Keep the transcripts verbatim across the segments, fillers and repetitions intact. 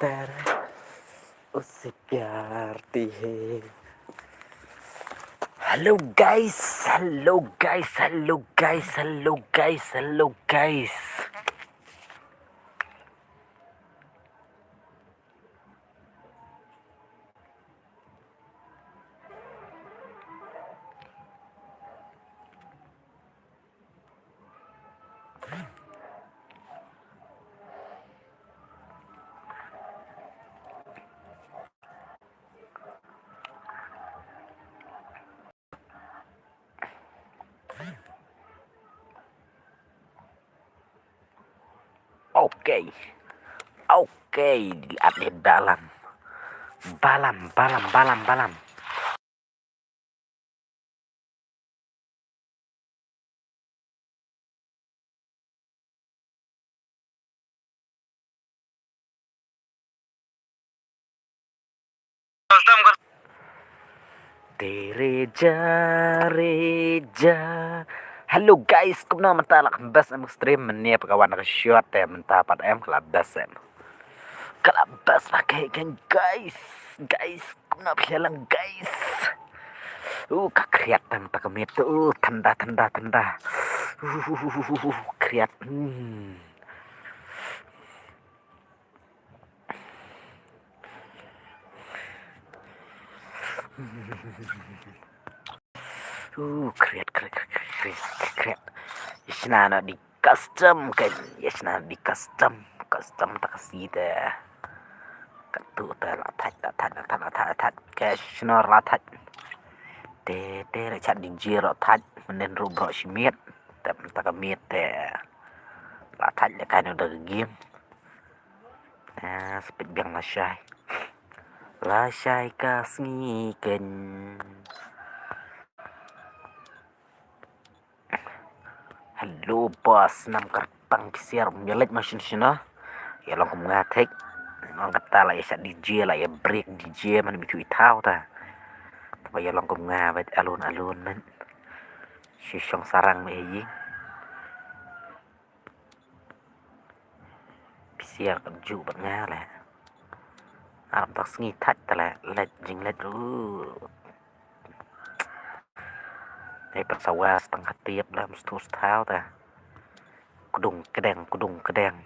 तेरे उससे प्यार ती है। Hello guys, hello guys, hello guys, hello guys, hello guys. Okay. Okay, di at ni dalam. Balam, balam, balam, balam. Tereja, reja. Hello guys, kumno mynta, la ka best em ka stream mynne? Pat ka wan ka shot te mynta pat em, ka la best em. Ka la best la ka, guys. Guys, kumno phi ïalang guys? Uh, ka khriat te mynta ka miet. Uh, thanda, thanda, thanda. Uh, khriat. Hmm. Uh, khriat, khriat, khriat, khriat, khriat. Ïa shna noh di custom kan, ïa shna noh di custom, custom ta ka si te. Katto te la thait, la thait, la thait, la thait, la thait. Ka shna la thait. Te, te la chat di jia la thait, mynnin ruh bro shi miet. Te mynta ka miet te. La thait la kai noh da ka game. Ah, speed biang lashai. Lashai ka sngi keiñ. Hello boss, nam kyrpang phi share, ym ïa leit ma shen shen ah. Ïa long kum nga thik. Nga kata la ïa shah D J, la ïa break D J man, bi tu i thaw ta. Te ba ïa long kum nga bad alone alone man. Shu shong sarang me yi. Phi share ka juh bad nga leh. Arap tak sngi thait ta leh, leit jingleit ruh. Ei, pat sawa stang ka tiap leh, mesti sthaw ta. Kudung kedeng, kudung kedeng.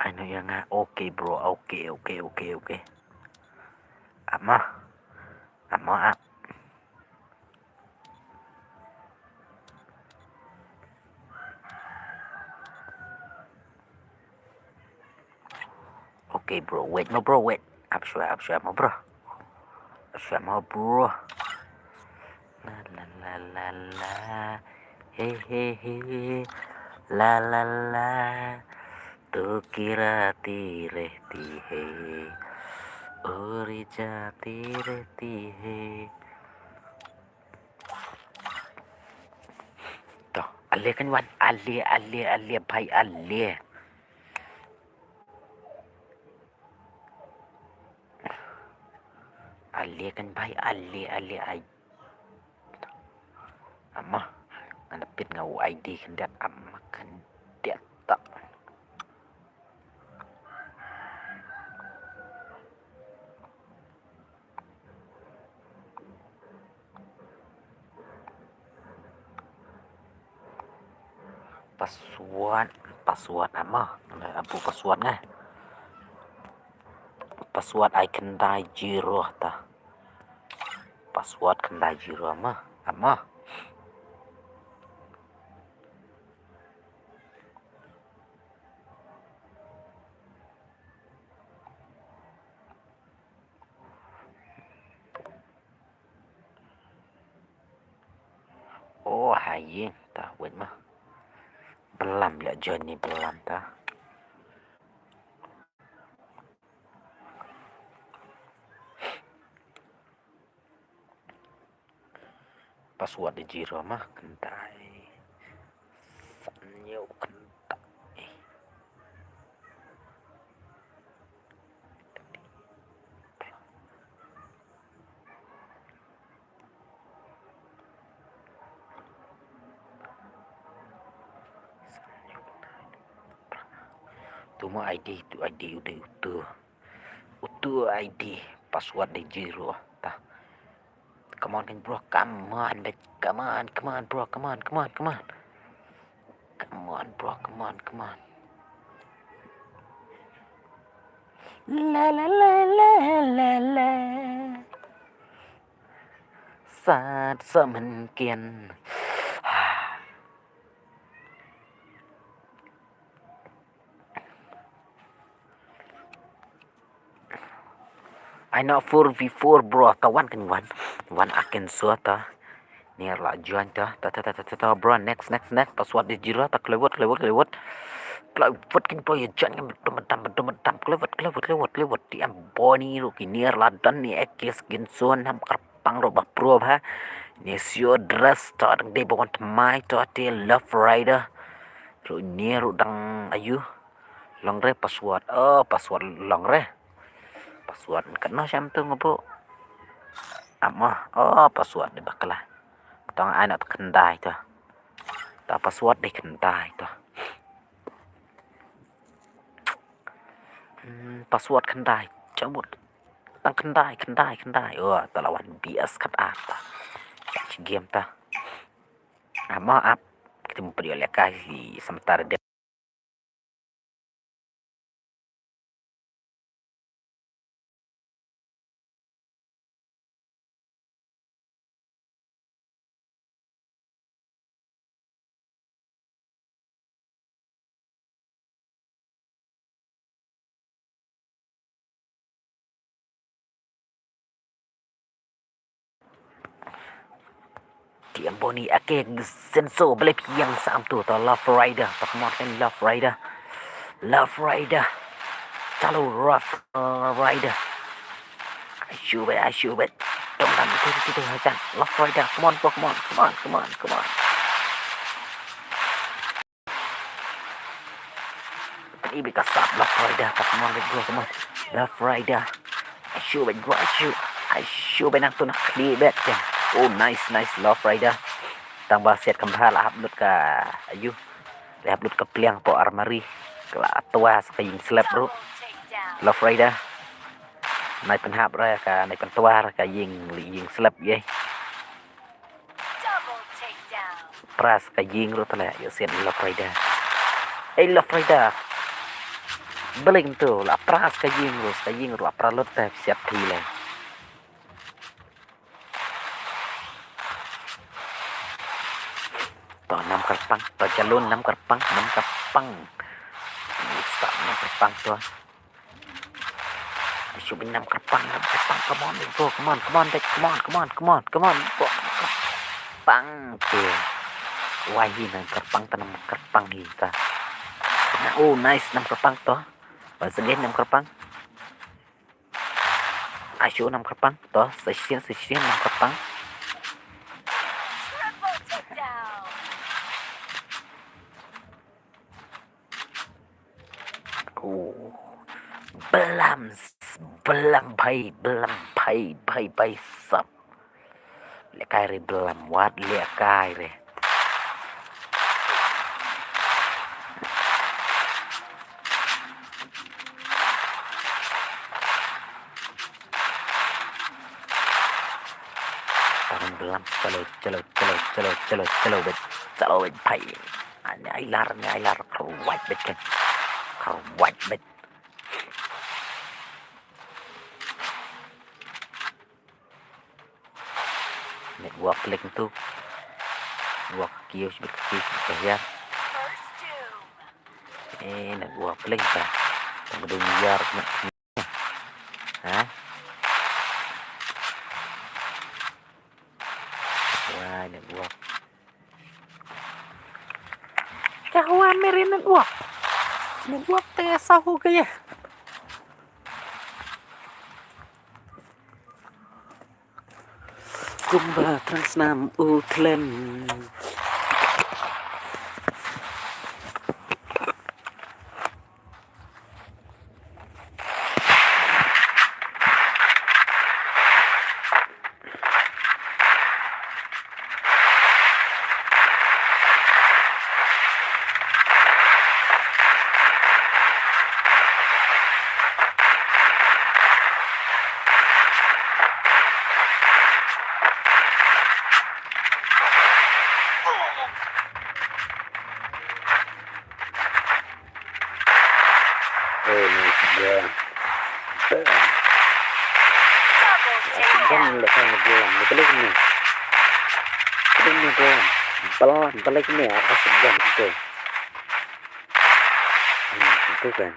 Ai noh ïa nga. Okay bro, okay, okay, okay, okay. Ap mo. Ap mo, ap. Okay bro, wait mo bro, wait. Ap shwa, ap shwa mo bro. Ap shwa mo bro. La la la la la. He he he. La la la. Tu kira ti rehti hai. O ri ja ti rehti hai. To, ale kan wan, ale, ale, ale, bhai, ale. Ale kan bhai, ale, ale, ai. Ama, ngan pyn nga u I D khyndiat, ama khyndiat ta. Password, password ama? Abu password nga. Password ai khyndai zero ta. Password khyndai zero ama? Ama? Oh, ha ïing ta, wait ma. Blam leh Johnny blam ta. Password di zero ma, kyntai. San ïew kyntai. Mo I D, tu I D u dei utu. Utu I D, password dei zero. Ta. Come on, kan bro, come on, bet. Come on, come on, bro, come on, come on, come on. Come on, bro, come on, come on. La la la la la la. Sat sa man kian. Ai noh four v four, bro, ta wan kan wan. Wan akin sua ta. Niar la join ta. Ta ta ta ta ta, ta, bro, next, next, next. Password dei zero, ta klewot, klewot, klewot. Klewot kin bro ya join kan betul madam, betul madam. Klewot, klewot, klewot, klewot. Ti am boni ru ki niar la don ni ekis kin sua nam kerpang ru ba pro ba. Ni sio dress ta dang dei ba wan tmai ta ti Love Rider. Ru niar ru dang ayu. Long re password. Oh, password long re. Password kat noh sham tu ngabo. Amo. Oh, password dei bakla. Tong ai noh ta khyndai tu. Ta password dei khyndai tu. Hmm, password khyndai. Chamut. Tang khyndai, khyndai, khyndai. Oh, ta la wan B S kat ar ta. Catch game ta. Amo ap. Kita mu pdio lekai si sementara dia. Ti am boni ake senso bele piang sam tu ta Love Rider, ta kemot kan Love Rider. Love Rider. Chalo Love Rider. Aishu bet, aishu bet. Tong dan tu tu tu hajan. Love Rider, come on, come on, come on, come on, come on. Ibi ka sap Love Rider, ta come on, let's go, come on. Love Rider. Aishu bet go, aishu. Aishu bet nang tu nak kli bet kan. Oh, nice, nice Love Rider. Tang ba siat kam bha la hap lut ka ayu. La hap lut ka pliang po armari. Ka la twa sa ka ïing slap ru. Love Rider. Nai pynhap ra ka, nai pyntwa ra ka ïing, ïing slap ye. Pras ka ïing ru tale, ïoh siat Love Rider. Ei Love Rider. Beling tu la pras ka ïing ru, ka ïing ru pras lut te siat thi le. To nam kerpang, to jalun nam kerpang, nam kerpang. Sa nam kerpang to. Aishu bin nam kerpang, nam kerpang, come on, bro, come on, come on, come on, come on, come on, come on, bro, kerpang, okay. Wai hi nam kerpang, ta nam kerpang hi ta. Oh, nice, nam kerpang to. Once again, nam kerpang. Aishu nam kerpang to, sa shisien, sa shisien nam kerpang. Oh. Blam, blam bhai, blam bhai, bhai, bhai sap. Lekai re blam wat lekai re. Parang blam, chalo, chalo, chalo, chalo, chalo, chalo, bet, chalo, bet, bhai. Ani ai lar, ani ai lar, kharwat bet kan. Kharwat bet. Network lek tu. Network kiew sibit kiew sibit kahya. Eh, network lek ta. Tang dum yar. Ha? Wah, network. Kya hua mere network? Network te sa ho gaya. Kumba thrang snam u thlem. Shotgun lehkai na bom, na balik ni. Balik ni bom. Bal-, balik ni, ah, shotgun tu. Hmm, tu kan.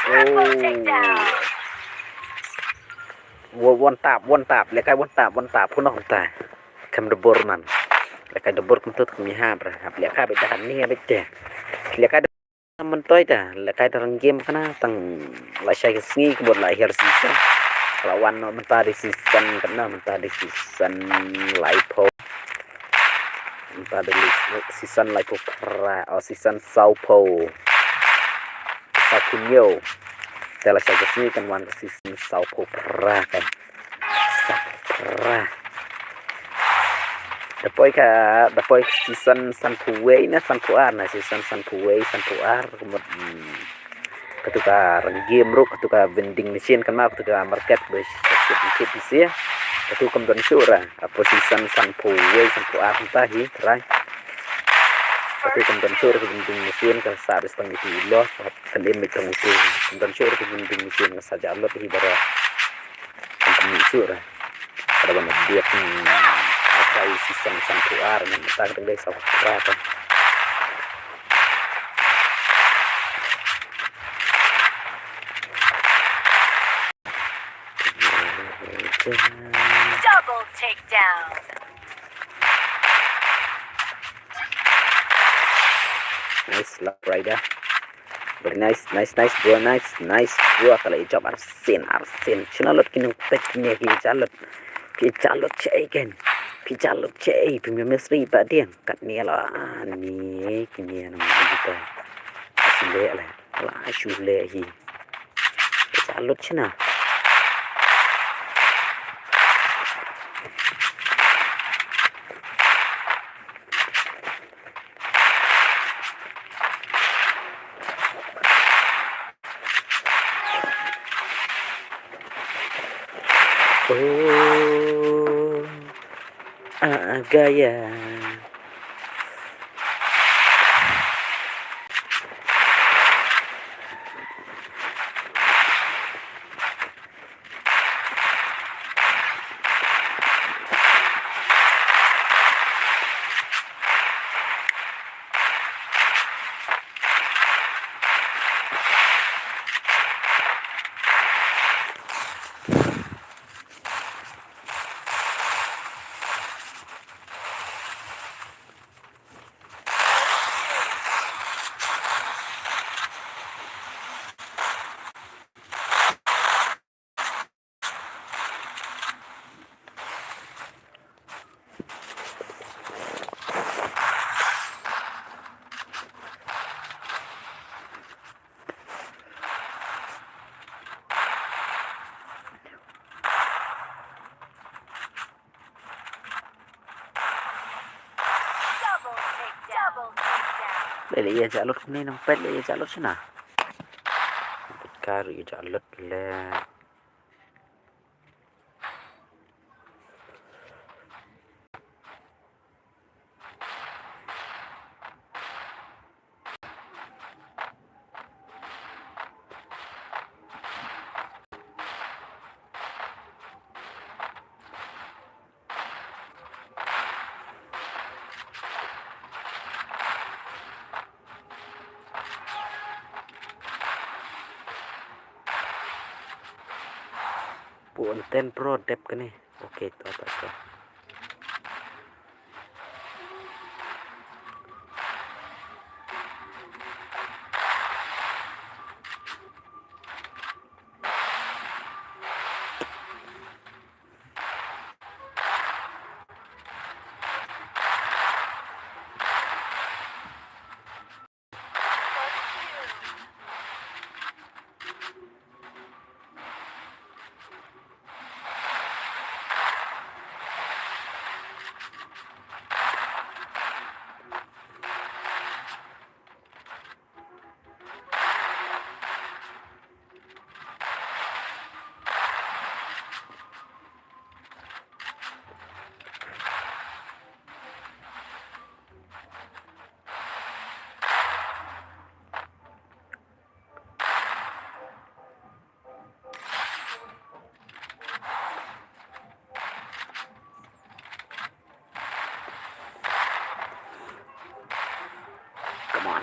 Oh. Wa-, one tap, one tap, lehkai one tap, one tap, khunoh kumta. Kam dubor man. Lehkai dubor kumta tu kami ha bra. Hap lehkai bit dah ni bit deh. Lehkai dah myntoi dah. Lehkai dah rang game kana tang la shai ka sngi ka bot la hiar season. La wan noh mynta dei season kana mynta dei season laiphew. Mynta dei season laiphew phra, oh, season sawphew. Saw phew. Te la shai ka sngi kan wan ka season sawphew phra kan. Sawphew phra. Da poi ka, da poi ka season sanphew wei na sanphew ar na, season sanphew wei, sanphew ar, ka mut, hmm, katu ka rang game ruh, katu ka vending machine kan ma, katu ka market, ba shi, shi, shi, shi, shi. Katu kam don shuh ra, hapoh season sanphew wei, sanphew ar mynta hi, trai. Katu kam don shuh ra ka vending machine, kan sa da stang itu ilo, kan im itu itu. Kan don shuh ra ka vending machine, kan sa jah lut hi baroh. Kan im shuh ra. Kada ban update, hmm, ka season sanphew ar, kan ta ka dei sanphew ar, kan. Double takedown. Nice, Love Rider. Very nice, nice, nice, bro, nice, nice, bro. Ka la ïa jop arsien, arsien. Shano lut ki nongpeit kine ki ïa lut. Ki ïa lut shaei ken. Ki ïa lut shaei. Phi mih mynsri ba dieng. Katne la, ah, ni, kine nang ïa jop. Shu leh la. La shu leh hi. Ka lut shano. Oh, ah, gaya. Leh leh ïa jalut kumne nang pet leh ïa jalut shana. Pet ka ruh ïa jalut leh. Pu ten pro dep kane. Okay, to, to, to.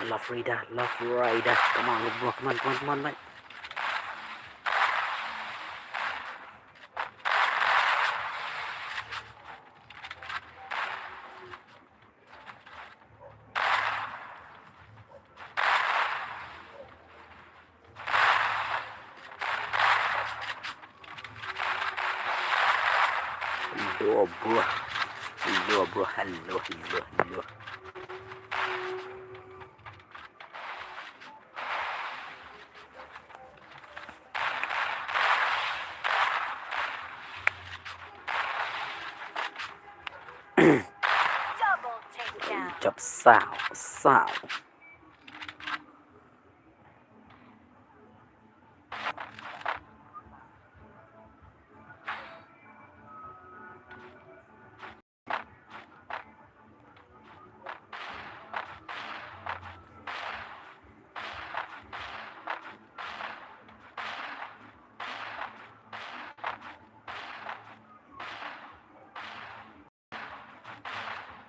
Love Rider, Love Rider. Come on, come on, come on, come on, come on, mate. Hello, bro. Hello, bro. Hello, hello, hello. Double takedown. Jump sound, sound.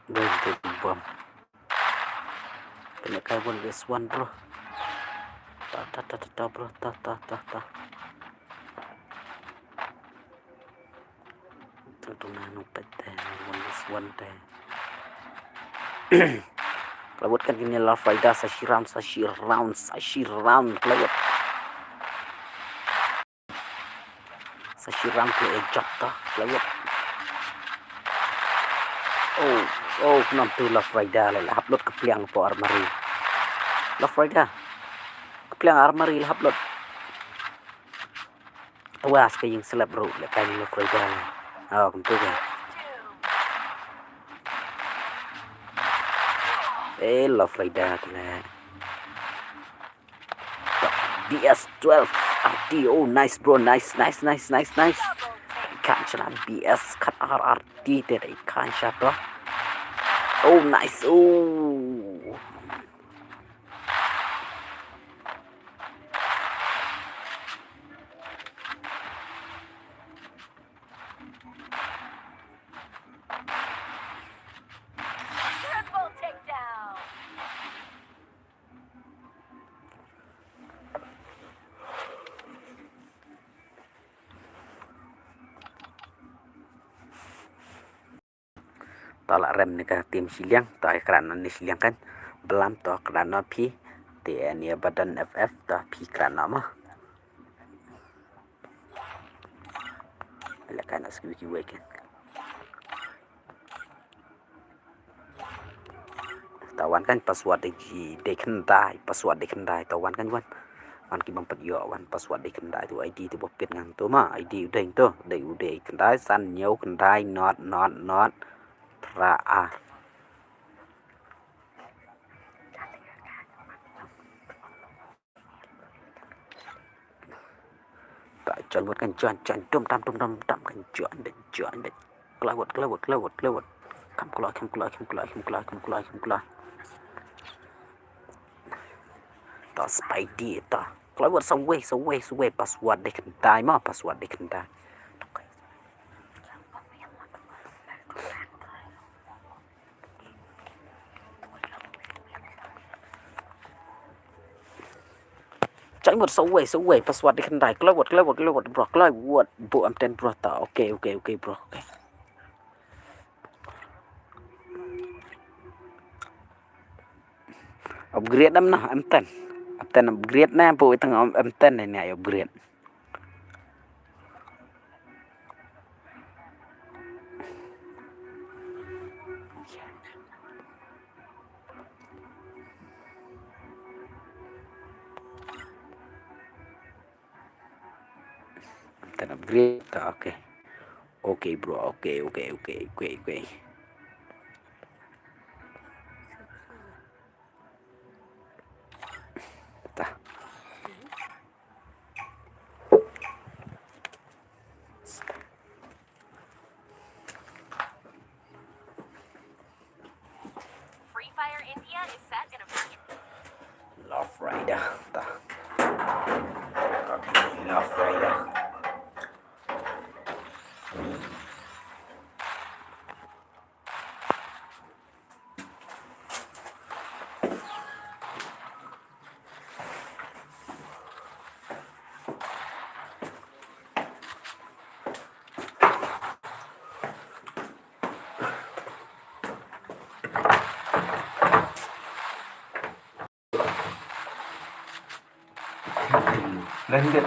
Bom, bom, bom. Kena kai one versus one, bro. Ta, ta, ta, ta, ta, bro. Ta, ta, ta, ta. Tang tu na nang pet te, one versus one te. Klawut kan kini Love Rider sa shi round, sa shi round, sa shi round. Klawut. Sa shi round phi ejak ta, klawut. Oh, oh, kumno tu Love Rider la, la hap lut ka pliang po armari. Love Rider. Ka pliang armari la hap lut. Tawa ska ïing slap ruh, la kai Love Rider. Oh, kumtu ka. Eh, Love Rider tu la. B S twelve R T. Oh, nice, bro. Nice, nice, nice, nice, nice. Kan chana B S kat R R T te dei kan chapa. Oh, nice. Oh. Triple takedown. To la rem ne ka team shiliang, to ai kran ne shiliang kan. Blam to kran no phi. Te ne badan F F to phi kran no ma. Le kan as ki wiki weekend. Tawan kan password de de khyndai, password de khyndai, tawan kan wan. Wan ki bym pat ïoh wan password de khyndai tu I D tu bok pit ngan tu ma, I D u dei tu, dei u dei khyndai san hynñiew khyndai not not not phra ar. Ta join wut kan join, join, dum dam, dum dam, dam kan join, dum join, dum. Kloi wut, kloi wut, kloi wut, kloi wut. Kham kloi, kham kloi, kham kloi, kham kloi, kham kloi, kham kloi. Ta Spidey, ta. Kloi wut sa wei, sa wei, sa wei, password de khyndai ma, password de khyndai. Join wut sa wei, sa wei, password de khyndai. Kloi wut, kloi wut, kloi wut, bro, kloi wut. Bu M ten, bro, ta. Okay, okay, okay, bro. Okay. Upgrade em na, M ten. M ten upgrade na, bu itang M ten ne, ne upgrade. Ten upgrade ta, okay. Okay, bro, okay, okay, okay, okay, okay. Ta. Free Fire India is set in a virtual Love Rider. Ta. Love Rider. Bandit.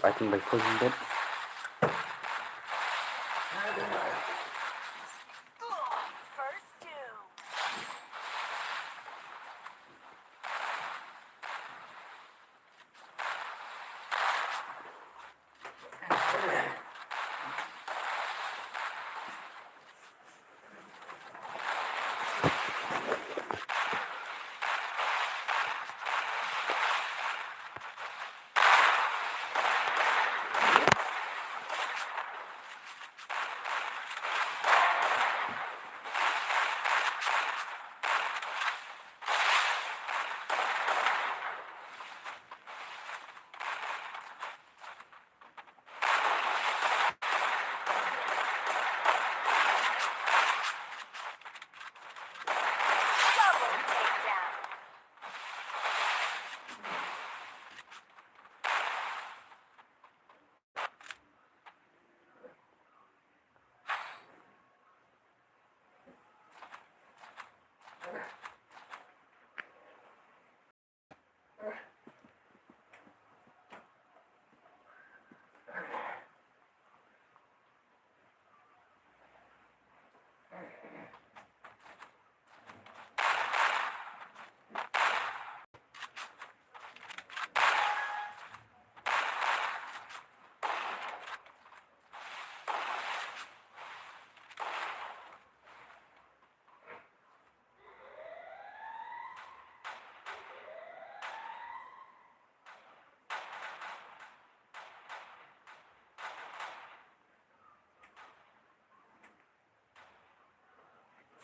Fighting by poison bed.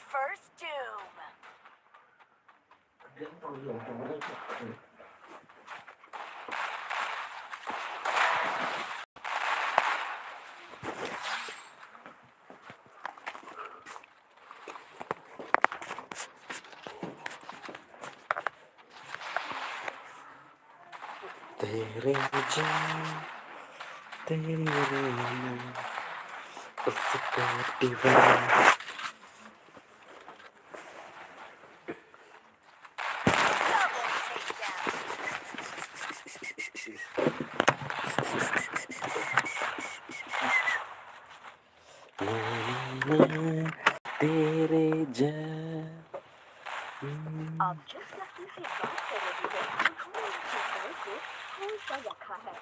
First Doom. तेरे जा, तेरे ना, उसको दीवाना। तेरे जा। आप जिस व्यक्ति से बात कर रहे हैं, उन्होंने आपके कॉल को होल्ड पर रखा है।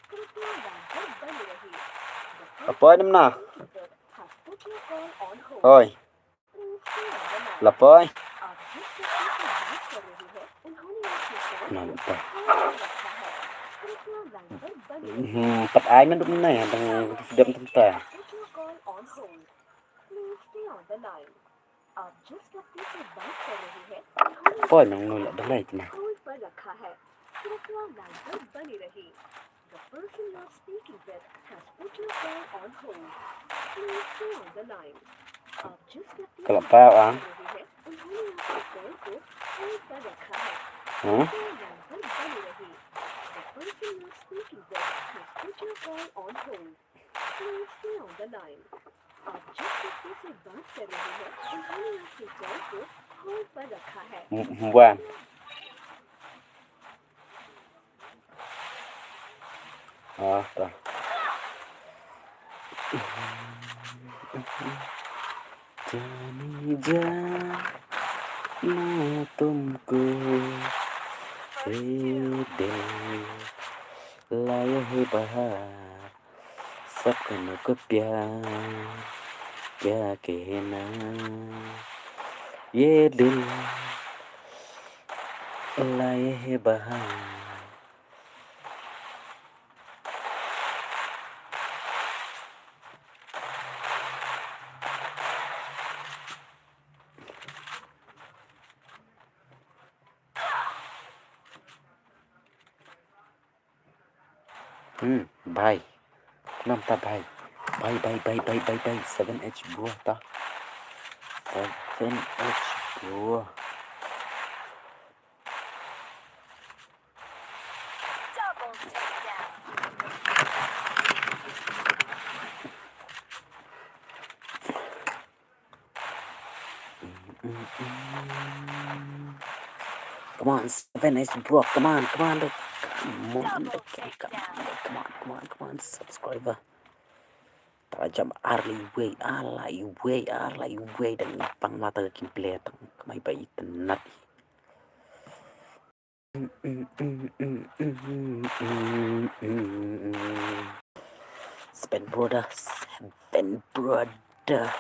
कृपया लाइन पर बने रहिए। The person you are speaking with has put your call on hold. Oi. Please stay on the line. Lapoi. आप जिस व्यक्ति से बात कर रहे हैं, उन्होंने आपके कॉल को होल्ड पर रखा है। कृपया लाइन पर बने रहिए। Hmm, pat ai man dum nai, dang dam tam ta. Put your call on hold. Please stay on the line. आप जिस व्यक्ति से बात कर रहे हैं, उन्होंने Poi nang nulak dalai tu na. होल्ड पर रखा है। कृपया लाइन पर बने रहिए। The person you are speaking with has put your call on hold. Please stay on the line. आप जिस व्यक्ति से बात कर रहे हैं, उन्होंने आपके कॉल को होल्ड पर रखा है। Huh? कृपया लाइन पर बने रहिए। The person you are speaking with has put your call on hold. Please stay on the line. आप जिस व्यक्ति से बात कर रहे हैं, उन्होंने आपके कॉल को होल्ड पर रखा है। Mwan. Ah, ta. जाने जाना तुमको, ए दिल, लाया है बहार, सबका नको प्यार, क्या कहना, ये दिल, लाया है बहार। Hmm, bhai. Nam ta bhai. Bhai, bhai, bhai, bhai, bhai, bhai. Seven H bro ta. Seven H bro. Mm, mm. Come on, seven H bro. Come on, come on, dude. Come on, dude. Come on, come on, come on, come on, subscriber. Tara jam ar la iwei, ar la iwei, ar la iwei, dang pang mata ka gameplay tang. Kamai ba itynnat. Seven brother, seven brother.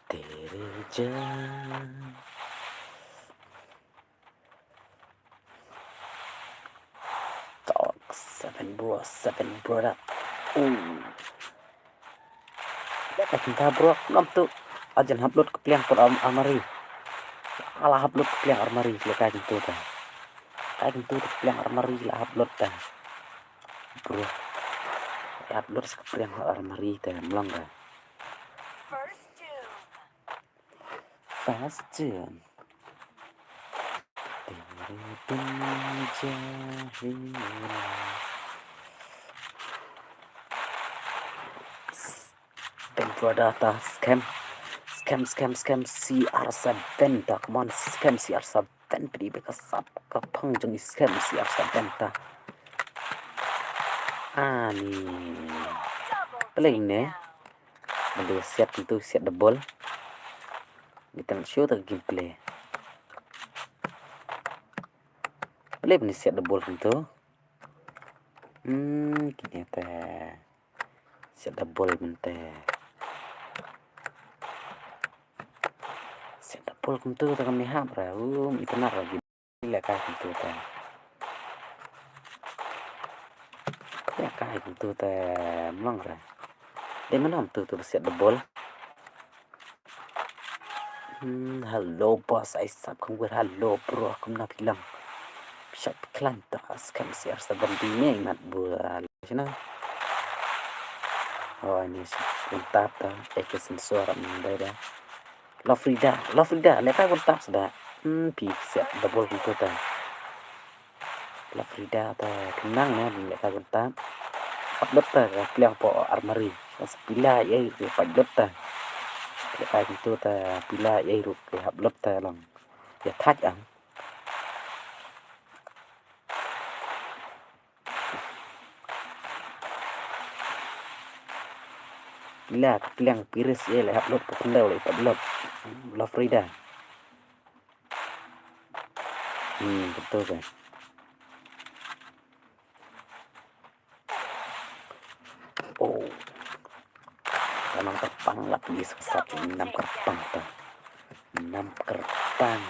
Tere jaan. Talk seven bro, seven brother. Ooh. Lehkai kumta bro, ngam tu. Ajan hap lut ka pliang por armari. Ala hap lut ka pliang armari, lehkai kumtu ta. Kai kumtu ta ka pliang armari la hap lut ta. Bro. Hap lut sa ka pliang armari ta, mlong ta. Fast tune. Pink Brother ta scam. Scam, scam, scam C R seven ta. Come on, scam C R seven. Pynban ka sap ka phong jong i scam C R seven ta. Ani. Play ne. Bale siat kumtu, siat double. Ngi tang show ta gameplay. Bale bani siat double kumtu. Hmm, kine te. Siat double mynte. Siat double kumtu ta kam hap ra. Um, itynnat ra gi. Lehkai kumtu ta. Lehkai kumtu ta mlong ra. Dei mano kumtu ta ba siat double. Hmm, hello boss, ai sap khang wir, hello bro, kumno phi long. Shop klan ta scam C R seven dei ne mat bua. Shina. Oh, ini si kuntap ta, ek sensor ni dai da. Love Frida, Love Frida, lehkai kuntap sada. Hmm, phi siat double kumtu ta. Love Frida ta khnang ne, lehkai kuntap. Hap lut ta ka pliang por armari. Sa pila ei ru pat lut ta. Lehkai kumtu ta pila ei ru ke hap lut ta long. Ïa thait ang. Pila ka pliang piris ei la hap lut, ka khyndew la pat lut. Love Frida. Hmm, betul kan. Oh. Ka nam kyrpang la pynïasoh sap, nam kyrpang ta. Nam kyrpang.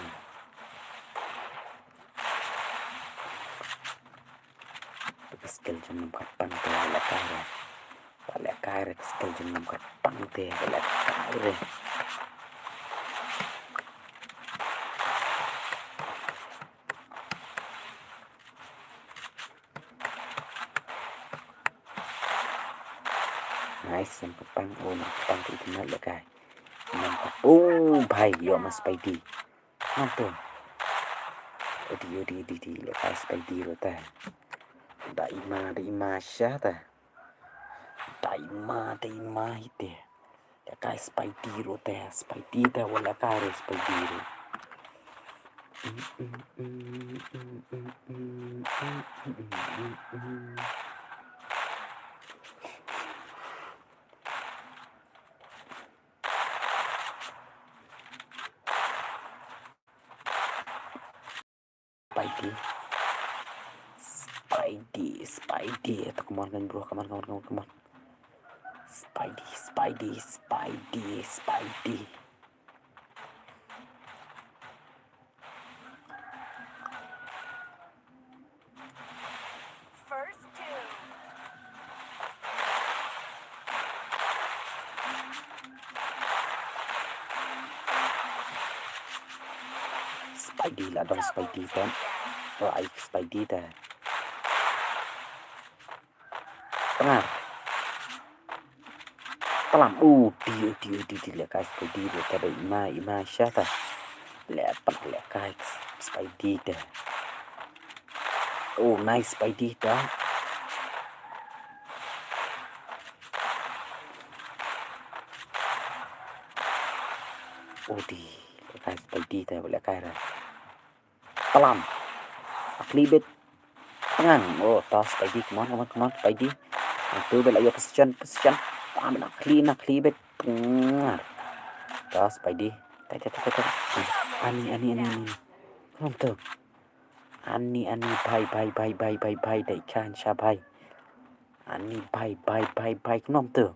Ka skill jong nam kyrpang te lehkai re. Lehkai re ka skill jong nam kyrpang te lehkai re. Nice, nam kyrpang, oh, nam kyrpang tu itynnat lehkai. Nam kyrpang, oh, bhai, ïoh ma Spidey. Nam tu. Odi, odi, odi, odi, lehkai Spidey ruh ta. Da i ma, da i ma sha ta. Da i ma, da i ma hi te. Lehkai Spidey ruh te, Spidey te, wa lehkai ruh Spidey ruh. Spidey. Spidey, Spidey. Come on, come on, bro. Come on, come on, come on, come on. Spidey, Spidey, Spidey, Spidey. First two. Spidey la dong Spidey ta. Rai Spidey ta. Tengah. Talam. Udi, udi, udi, udi, lehkai Spidey ruh ta da i ma, i ma sha ta. Leh pat lehkai Spidey ta. Oh, nice Spidey ta. Oh, di. Nice Spidey ta, boleh kai ra. Palam. Akli bet. Tengang. Oh, ta Spidey. Come on, come on, come on, Spidey. Itu bela yo position, position. Ah, na clean, na clean bet. Tengar. Ta Spidey. Tai, tai, tai, tai, tai. Ani, ani, ani, ani. Come on tu. Ani, ani, bhai, bhai, bhai, bhai, bhai, bhai. Dei kan sha bhai. Ani, bhai, bhai, bhai, bhai. Come on tu.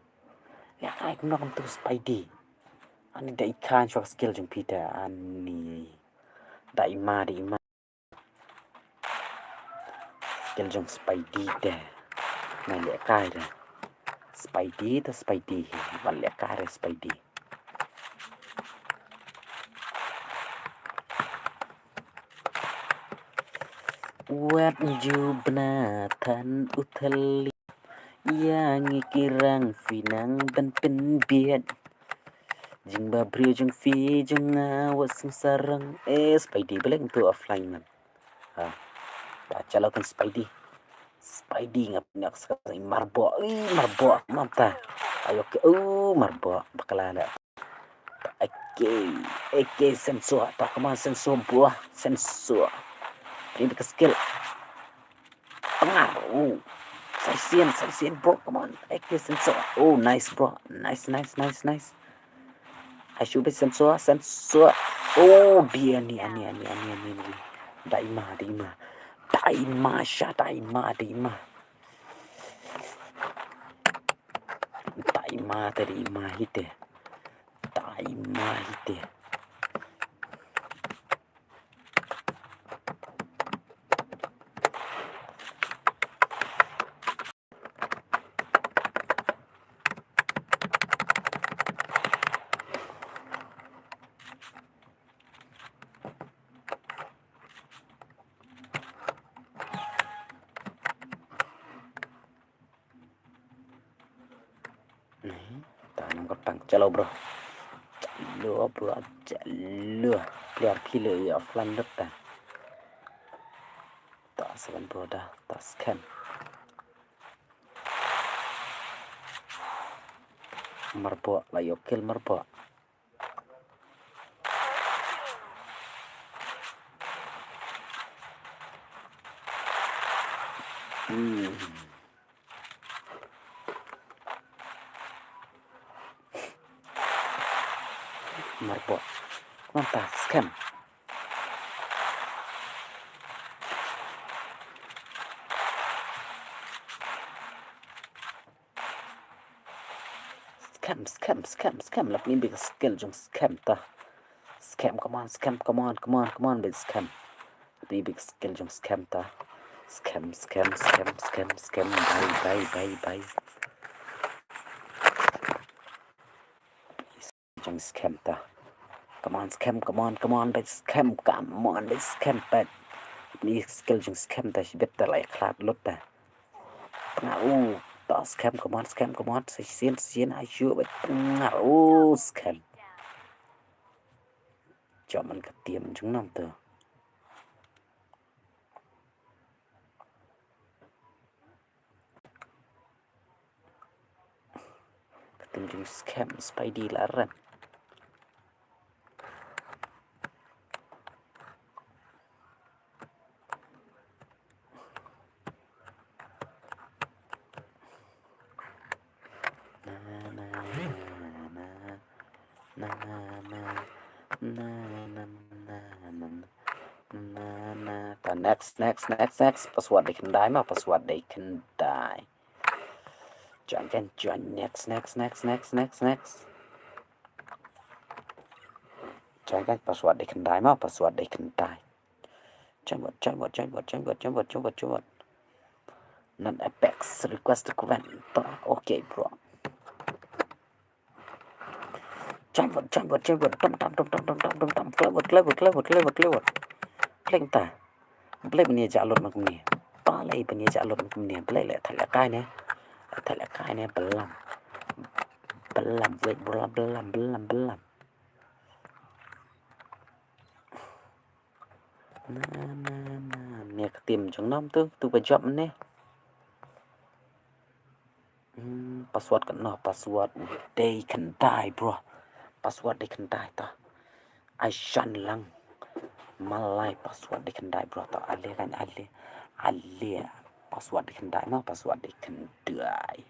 Ya kai, come on tu Spidey. Ani dei kan sha skill jong Peter. Ani. Dei ma, dei ma. Skill jong Spidey te. Nai leh kai te. Spidey te Spidey. Wan leh kai te Spidey. Wat ju bna than u thali. Ïa ngi ki rang phi nang ban pynbiat. Jingbabriew jong phi jong nga wat sngewsarong. Eh, Spidey, balei ngam tu offline man. Ha. Ta, chalo kan Spidey. Spidey ngap ngap sekali marbok. Ih, marbok. Mam ta. Ayo ke. Uh, marbok. Bakla la. Okay. Okay, sensor. Ta, come on, sensor buah. Sensor. Ini ke skill. Pengaruh. Sa shisien, sa shisien, bro. Come on. Okay, sensor. Oh, nice, bro. Nice, nice, nice, nice. Ai shu bit sensor, sensor. Oh, dia ni, ani, ani, ani, ani, ani. Dei ma, dei ma. Dei ma, sha, dei ma, dei ma. Dei ma, dei ma, hite. Dei ma, hite. Ni, ta nam ka tang. Chalo, bro. Chalo, bro. Chalo. Player killer ya offline lut ta. Ta seven, bro, da. Ta scam. Marbok, la yo kill marbok. Hmm. Marbok. Mantap, scam. Scam, scam, scam, scam. Lap ni big skill jong scam ta. Scam, come on, scam, come on, come on, come on, big scam. Lap ni big skill jong scam ta. Scam, scam, scam, scam, scam. Bye, bye, bye, bye. Jong scam ta. Come on, scam, come on, come on, bad scam, come on, bad scam, bad. Ni skill jong scam ta, shi bet ta lai khlad lut ta. Tengah u, ta scam, come on, scam, come on, sa shisien, sa shisien, ai shu, bad tengah u, scam. Jom man ka tiam jong nam tu. Ka tim jong scam Spidey la ran. Na, na, na, na. Na, na, na. Na, na, na, na, na. Na, na. Ta next, next, next, next. Password dei khyndai ma, password dei khyndai. Join kan, join, next, next, next, next, next, next. Join kan, password dei khyndai ma, password dei khyndai. Join bot, join bot, join bot, join bot, join bot, join bot, join bot. Nan Apex, request to clan. Ta, okay, bro. Join bot, join bot, join bot. Dum, dum, dum, dum, dum, dum, dum, dum. Clever, clever, clever, clever, clever. Pleng ta. Balei ban ïa jah lut ma kumne. Balei ban ïa jah lut ma kumne. Balei leh thait leh kai ne. Leh thait leh kai ne. Balam. Balam, wait, balam, balam, balam, balam. Na, na, na, Ne ka team jong nam tu, tu ba jop ne. Hmm, password katno, password dei khyndai bro. Password dei khyndai ta. Ai shan lang. Malai password dei khyndai bro ta. Ale kan ale. Ale. Password dei khyndai ma, password dei khyndai.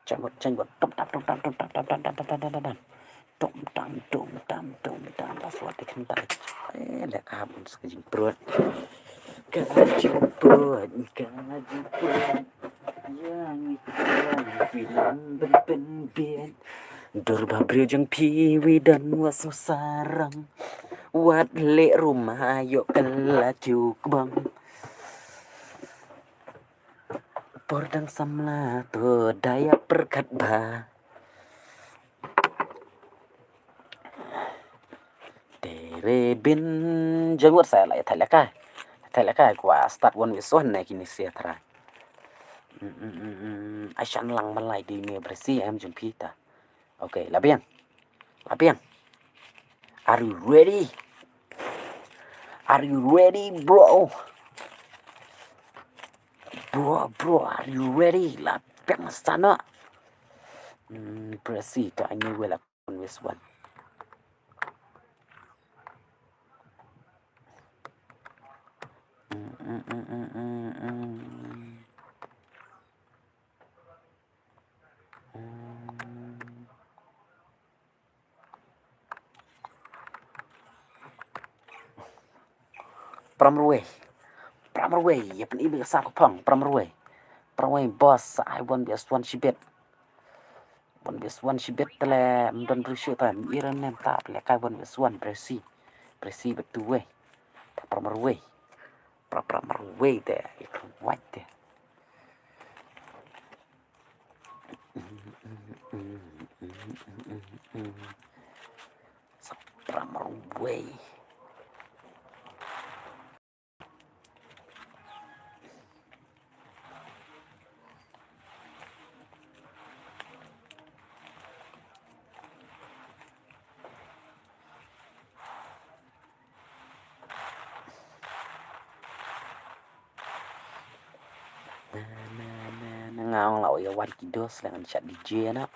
Janggut, janggut. Tum tam, tum tam, tum tam, tum tam, tum tam, tum tam, tum tam, tum tam, tum tam. Password dei khyndai. Eh, leh ka bun sa ka jingprut. Ka jingprut, ka jingprut. Ïa ngi ka film ben ben ben. Dur ba briew jong phi wi don wa sngewsarong. Wat leh rumah ïoh ka la ju kbong. Por dang samla to da ïa pyrkhat ba. Tere bin janggut sa la ïa thait lehkai. Thait lehkai kwah start one versus one ne kine sia trai. Mm, mm, mm, mm. Ai shan lang malai dei ne Bresi em jong phi ta. Okay, la biang. La biang. Are you ready? Are you ready, bro? Bro, bro, are you ready? La biang sana. Hmm, Bresi ta ani wela one versus one. Hmm, hmm, hmm, hmm, hmm, hmm. Hmm. Pram Rwei. Pram Rwei, ïa pyn-i ka sa ka phong, Pram Rwei. Pram Rwei, boss, ai one versus one shibit. One versus one shibit te leh, ym don briew shuh te, ym i re nem ta, lehkai one versus one, Bresi. Bresi bad tu wei. Pram Rwei. Pram, Pram Rwei te, i kru wait te. Sa Pram Rwei. Na, na, na, na, nga ong la ïa wan ki dos la ngan shad D J na.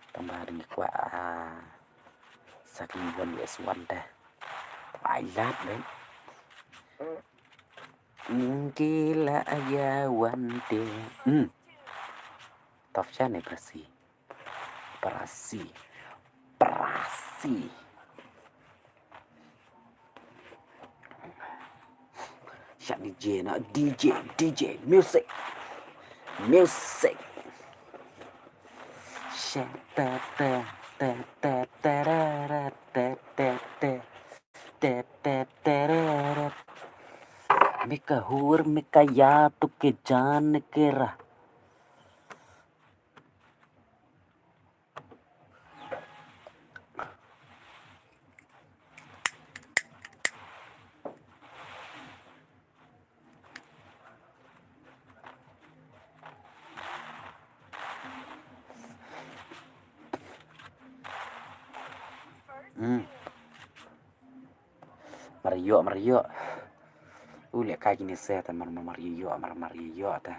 Tang ba ngi kwah, ah, sa ki one versus one te. Ai lad ben. Mm, ki la ïa wan te. Hmm. Tough shane Bresi. Brasi. Brasi. Shane D J na, D J, D J, music. Music. Sha ta ta ta ta ta ra ra ta ta ta ta ta ta ra ra. Mika hur mika ya tu ke jan ke ra. Hmm. Mar ïoh, mar ïoh. U leh kai kine se ta mar, mar, mar ïoh, mar, mar ïoh ta.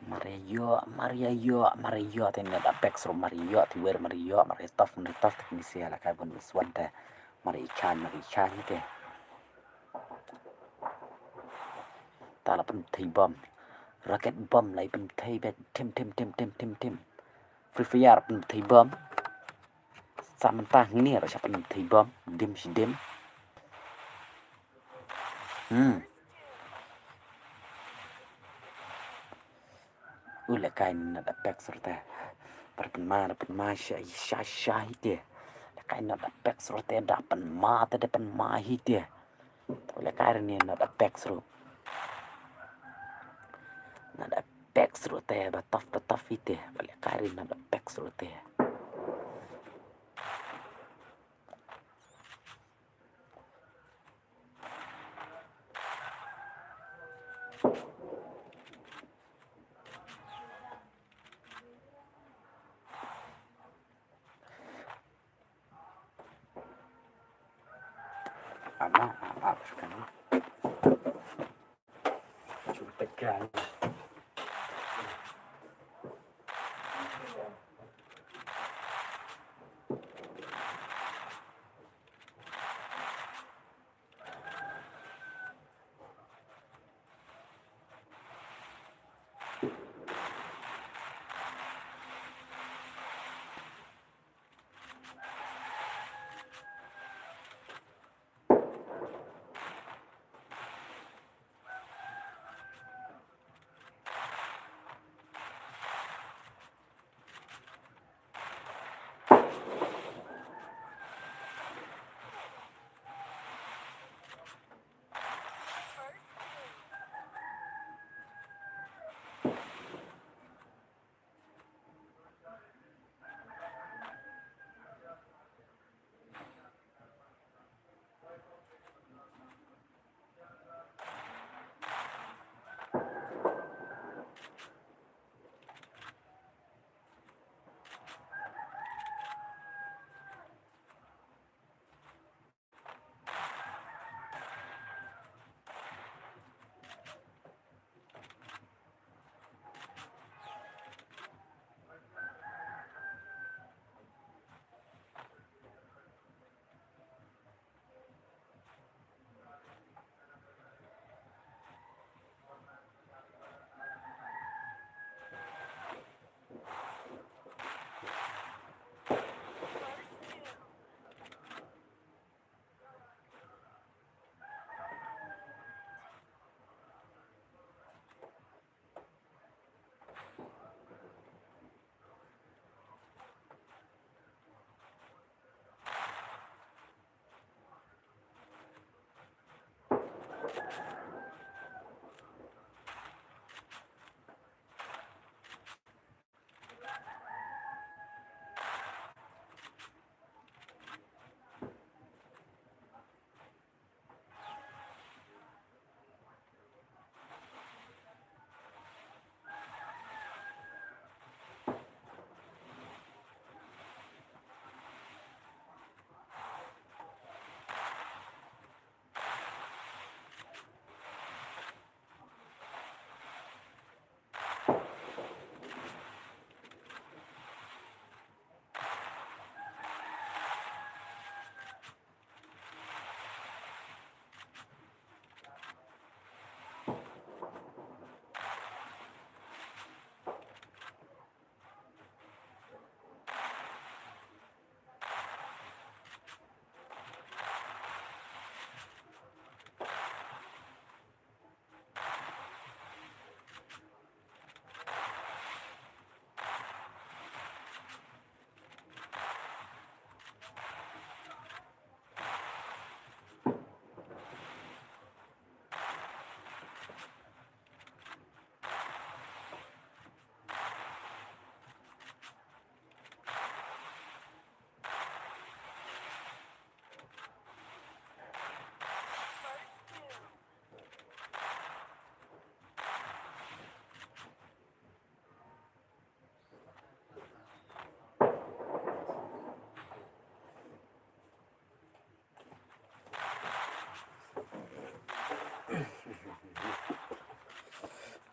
Mar ïa ïoh, mar ïa ïoh, mar ïa ïoh, te net Apex ruh mar ïa ïoh, te wer mar ïa ïoh, mar ïa tough, mar ïa tough, te kine sia la kai bun wan te. Mar ïa i khan, mar ïa i khan te. Ta la pynthei bom. Rocket bom la i pynthei bet. Tim, tim, tim, tim, tim, tim. Free Fire pynthei bom. Sa mynta ngin ïa ruh sa pynthei bom. Dim shi dim. Hmm. U leh kai net Apex ruh te. Par pynma, pynma sha, sha, sha hi te. Leh kai net Apex ruh te da pynma te da pynma hi te. U leh kai ruh net Apex ruh. Net Apex ruh te ba tough, ba tough hi te. U leh kai ruh net Apex ruh te. Ama, ama, sekarang. Cuba tekan.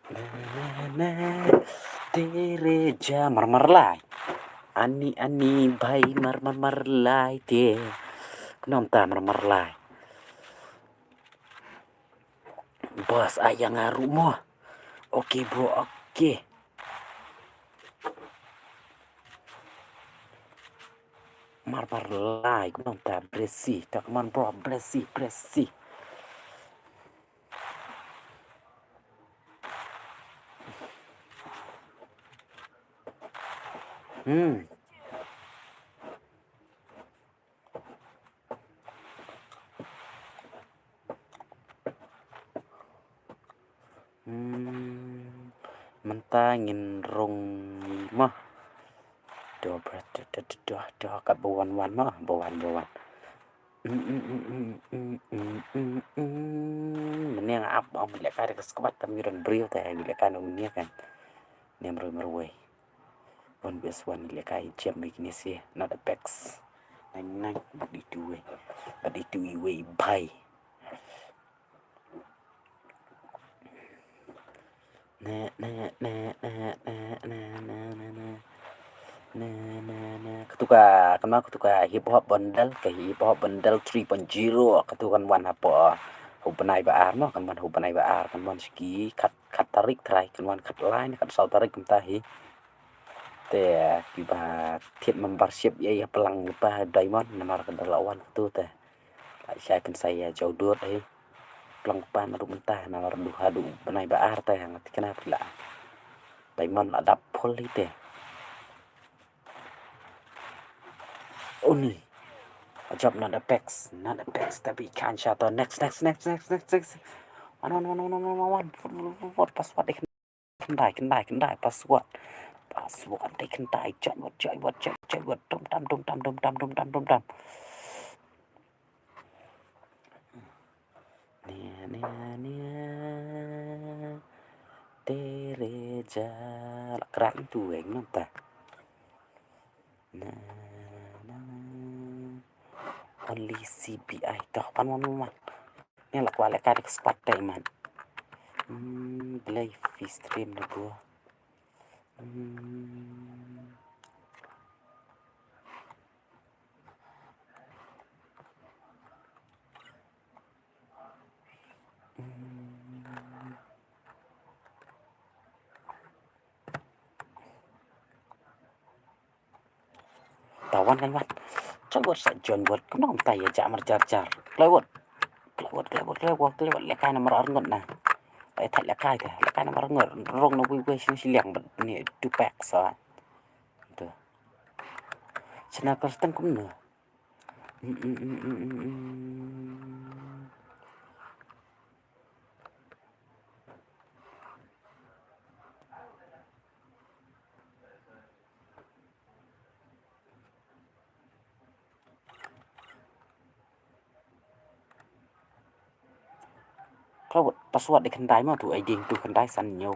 Na, na, na, tere ja mar mar lai. Ani, ani, bhai, mar mar mar lai te. Kumno mynta mar mar lai. Boss, ai ïa nga ruh mo. Okay, bro, okay. Mar mar lai, kumno mynta, Bresi. Ta kumno, bro, Bresi, Bresi. Hmm. Hmm, mynta ngin rung mo. Doh, doh, doh, doh, doh, doh, ka ba wan wan mo, ba wan, ba wan. Hmm, hmm, hmm, hmm, hmm, hmm, hmm, hmm, hmm. Nga ap ong lehkai da ka squad tam ngi don briew te ngi lehkai na unia kan. Niam roi marwei. One versus one lehkai jam mai kine si not Apex. Nang nang bad itu wei. Bad itu iwei bai. Na na na na na na na na na na na na. Katu ka, kan wan katu ka hip hop bundle, ka hip hop bundle three point zero, katu kan wan hapoh, uh, u bnai ba ar mo, kan wan u bnai ba ar, kan wan siki khat, khat tarik trai, kan wan khat lai, khat saw tarik kumta hi. Te kiba thied membership ïa, ïa plang ba diamond, namar kan da la wan katu te. La shai kan sa ïa jaw dud hi. Plang pan ruh mynta namar du haduh bnai ba ar te nga thikna phi la. Diamond la dap full hi te. Uni. Ajab not Apex, not Apex tapi kan sha to next, next, next, next, next, next. One, one, one, one, one, one, one. Fut, fut, fut, fut, password dei khyndai, khyndai, khyndai, password. Password dei khyndai, join word, join word, join, join word. Dum dam, dum dam, dum dam, dum dam, dum dam. Nia, nia, nia. Tere ja. La krat tu weng nang ta. Na, na. Only C B I. Toh, pan wan, wan, wan. Ni la kwah lehkai da ka squad te man. Hmm, blei fi stream na bro. Hmm. Hmm. Tawan kan wan. Join word sa join word. Kumno kumta ïa ja mar jar jar. Kloi word. Kloi word, kloi word, kloi word, kloi word. Lehkai namar arngut na. Ai thait lehkai te. Lehkai namar arngut. Rong na wei wei shin shiliang bad ni dupak sa. Tu. Channel ka steng kumno. Mm, mm, mm, mm, mm, mm. Ka word password dei khyndai ma tu ai ding tu khyndai san hynñiew.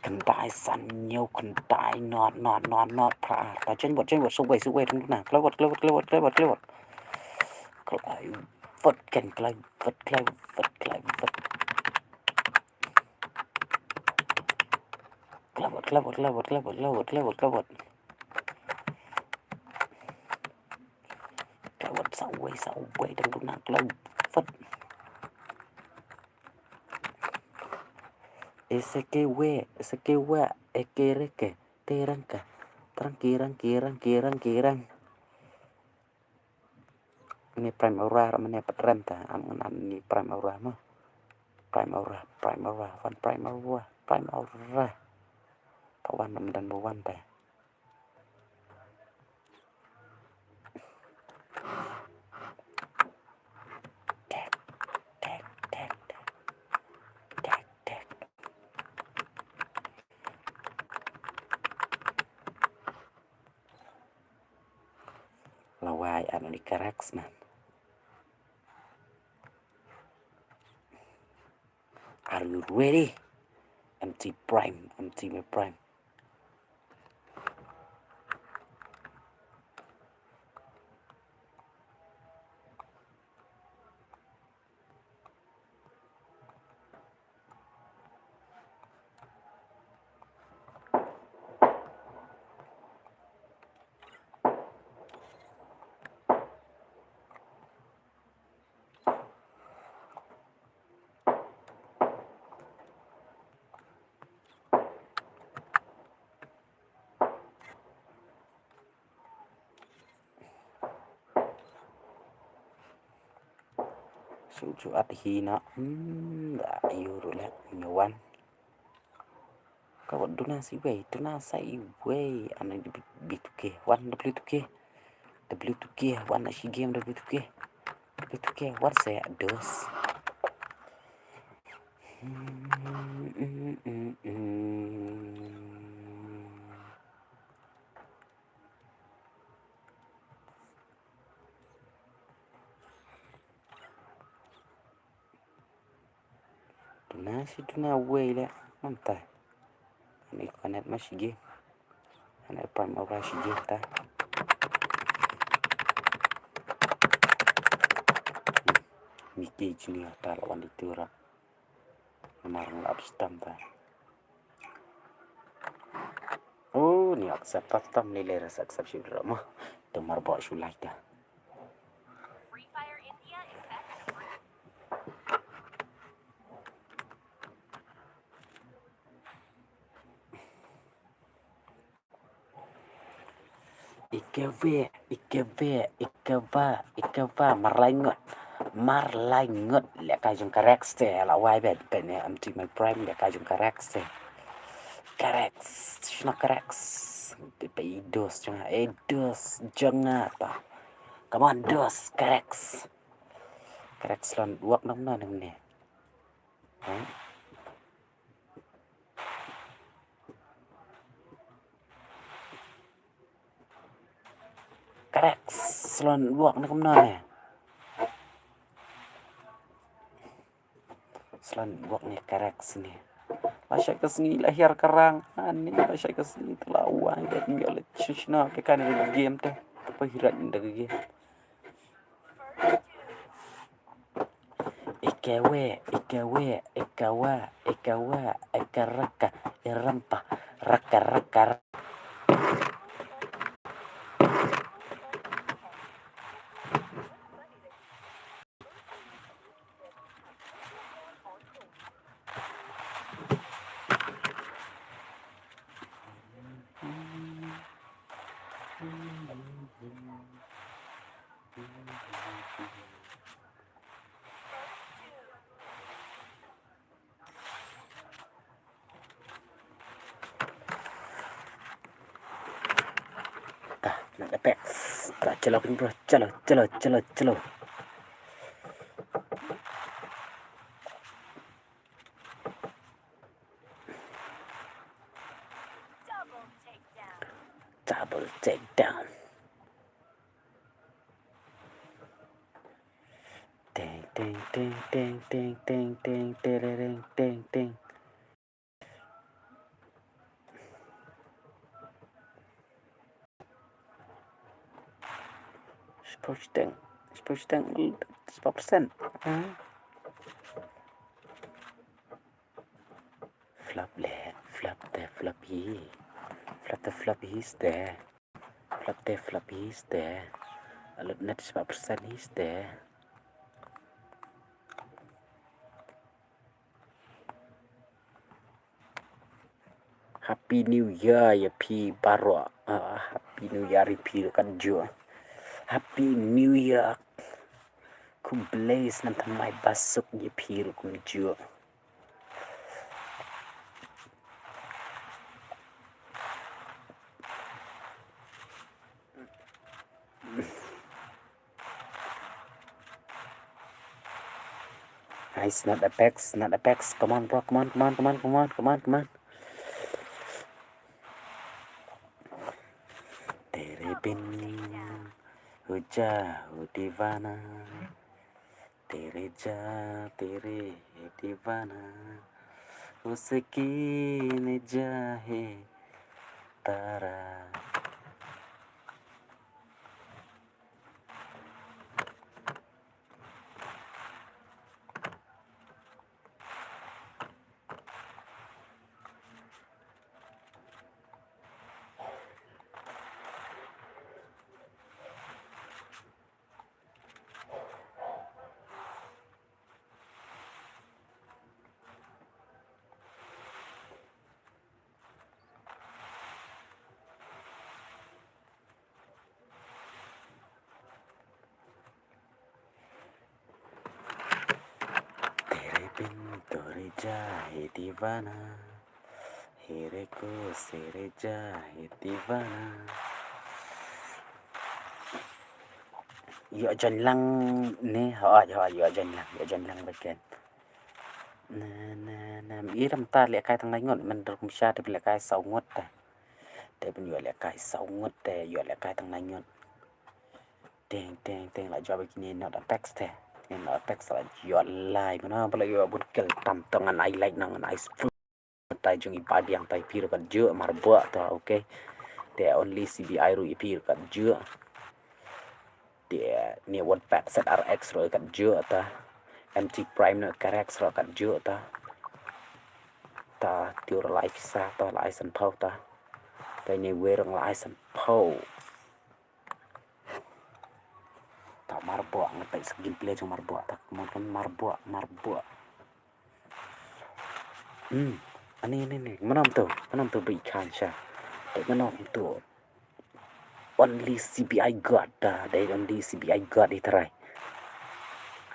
Khyndai san hynñiew khyndai not not not not phra ar. Ta join word join word subway subway dang duna. Kloi word kloi word kloi word kloi word kloi word. Kloi word ken kloi word kloi word kloi word. Kloi word kloi word kloi word kloi word kloi word kloi word kloi word. Kloi word sa wei sa wei dang duna kloi word. Ese ke we ese ke wa eke reke te rangka. Tranki ranki ranki ranki rang. Ni prime aura mane pat rem ta am ngan ni prime aura mo. Prime aura prime aura wan prime aura prime aura. Pa wan nam dan ba wan ta. Tek tek tek tek tek tek. Lawai anu ni karaks man. Are you ready? M T Prime, M T me Prime. Shu ju at hi na, hmm, da yu ru le nyu wan. Ka wat duna si wei, duna sa i wei, ana di bi tu ke, wan da bli tu ke. Da bli tu ke, wan na shi game da bli tu ke. Da bli tu ke, wan sa ya dos. Na shi duna wei le. Mynta. Ani connect ma shi game. Ani prime over shi game ta. Miki junior ta lawan di tura. Namar ngi ap stam ta. Oh, ni accept ta tam ni le ras accept shi dra ma. Te mar ba shu like ta. Ikewe, ikewe, ikewa, ikewa, mar lai ngut. Mar lai ngut, lehkai jong ka Rex te, la wai bet, bet ne anti my prime, lehkai jong ka Rex te. Ka Rex, shna ka Rex. Pe, pe i dos jong nga, e dos jong nga ta. Come on, dos, ka Rex. Ka Rex lon wak nang na nang ne. Huh? Ka Rex, slon wak ne kumno ne. Slon wak ne ka Rex ne. La shai ka sngi la hiar ka rang. Ani la shai ka sngi te la wai bet mi le chishna te kan game te. Pa hirat inda game. Ikewe, ikewe, ikewa, ikewa, ikeraka, irempa, raka, raka, raka. Ta, na Apex. Ta, chalo kin bro, chalo, chalo, chalo, chalo. Double takedown. Teng, teng, teng, teng, teng, teng, teng, terereng, teng, teng. Spurs teng, Spurs teng, sepuluh persen. Hmm. Flop le, flop te, flop hi. Flop te, flop hi ste. Flop te, flop hi ste. Alut net sepuluh persen hi ste. Happy New Year ïa phi baroh. Ah, Happy New Year ïa phi ruh kumjuh. Happy New Year. Khublei snem thymmai basuk ïa phi ruh kumjuh. Nice, not Apex, not Apex. Come on, bro. Come on, come on, come on, come on, come on, come on. Tere bin huja hu divana. Tere ja, tere hai divana. Usse ki ne ja hai tara. Tere bin tere ja hai divana. Here ko sere ja hai divana. Ïoh jan lang ne, hooid, hooid, ïoh jan lang, ïoh jan lang bad ken. Na, na, na, i ram ta lehkai tang lai ngut, mynta kum sha te lehkai saw ngut ta. Te pynïoh lehkai saw ngut te, ïoh lehkai tang lai ngut. Teng, teng, teng, la jop ïa kine not Apex te. Ngan attack sa la ïoh lai, mana ba la ïoh bun kill tam, to ngan ai like, ngan ai full. Tai jong i Padiang tai phi ruh kat juh, Marbok to, okay. Te only C B I ruh i phi ruh kat juh. Te ne One Pack Z R X ruh kat juh ta. M T Prime ne Karex ruh kat juh ta. Ta tiur lai pisa ta, lai san pau ta. Ta ne wereng lai san pau. Ta Marbok, nga peit sa gameplay jong Marbok ta. Mon kan Marbok, Marbok. Hmm. Ani, ani, ani. Mana to? Mana to bri khan sha. Te mana to? Only C B I God ta. Dei only C B I God i trai.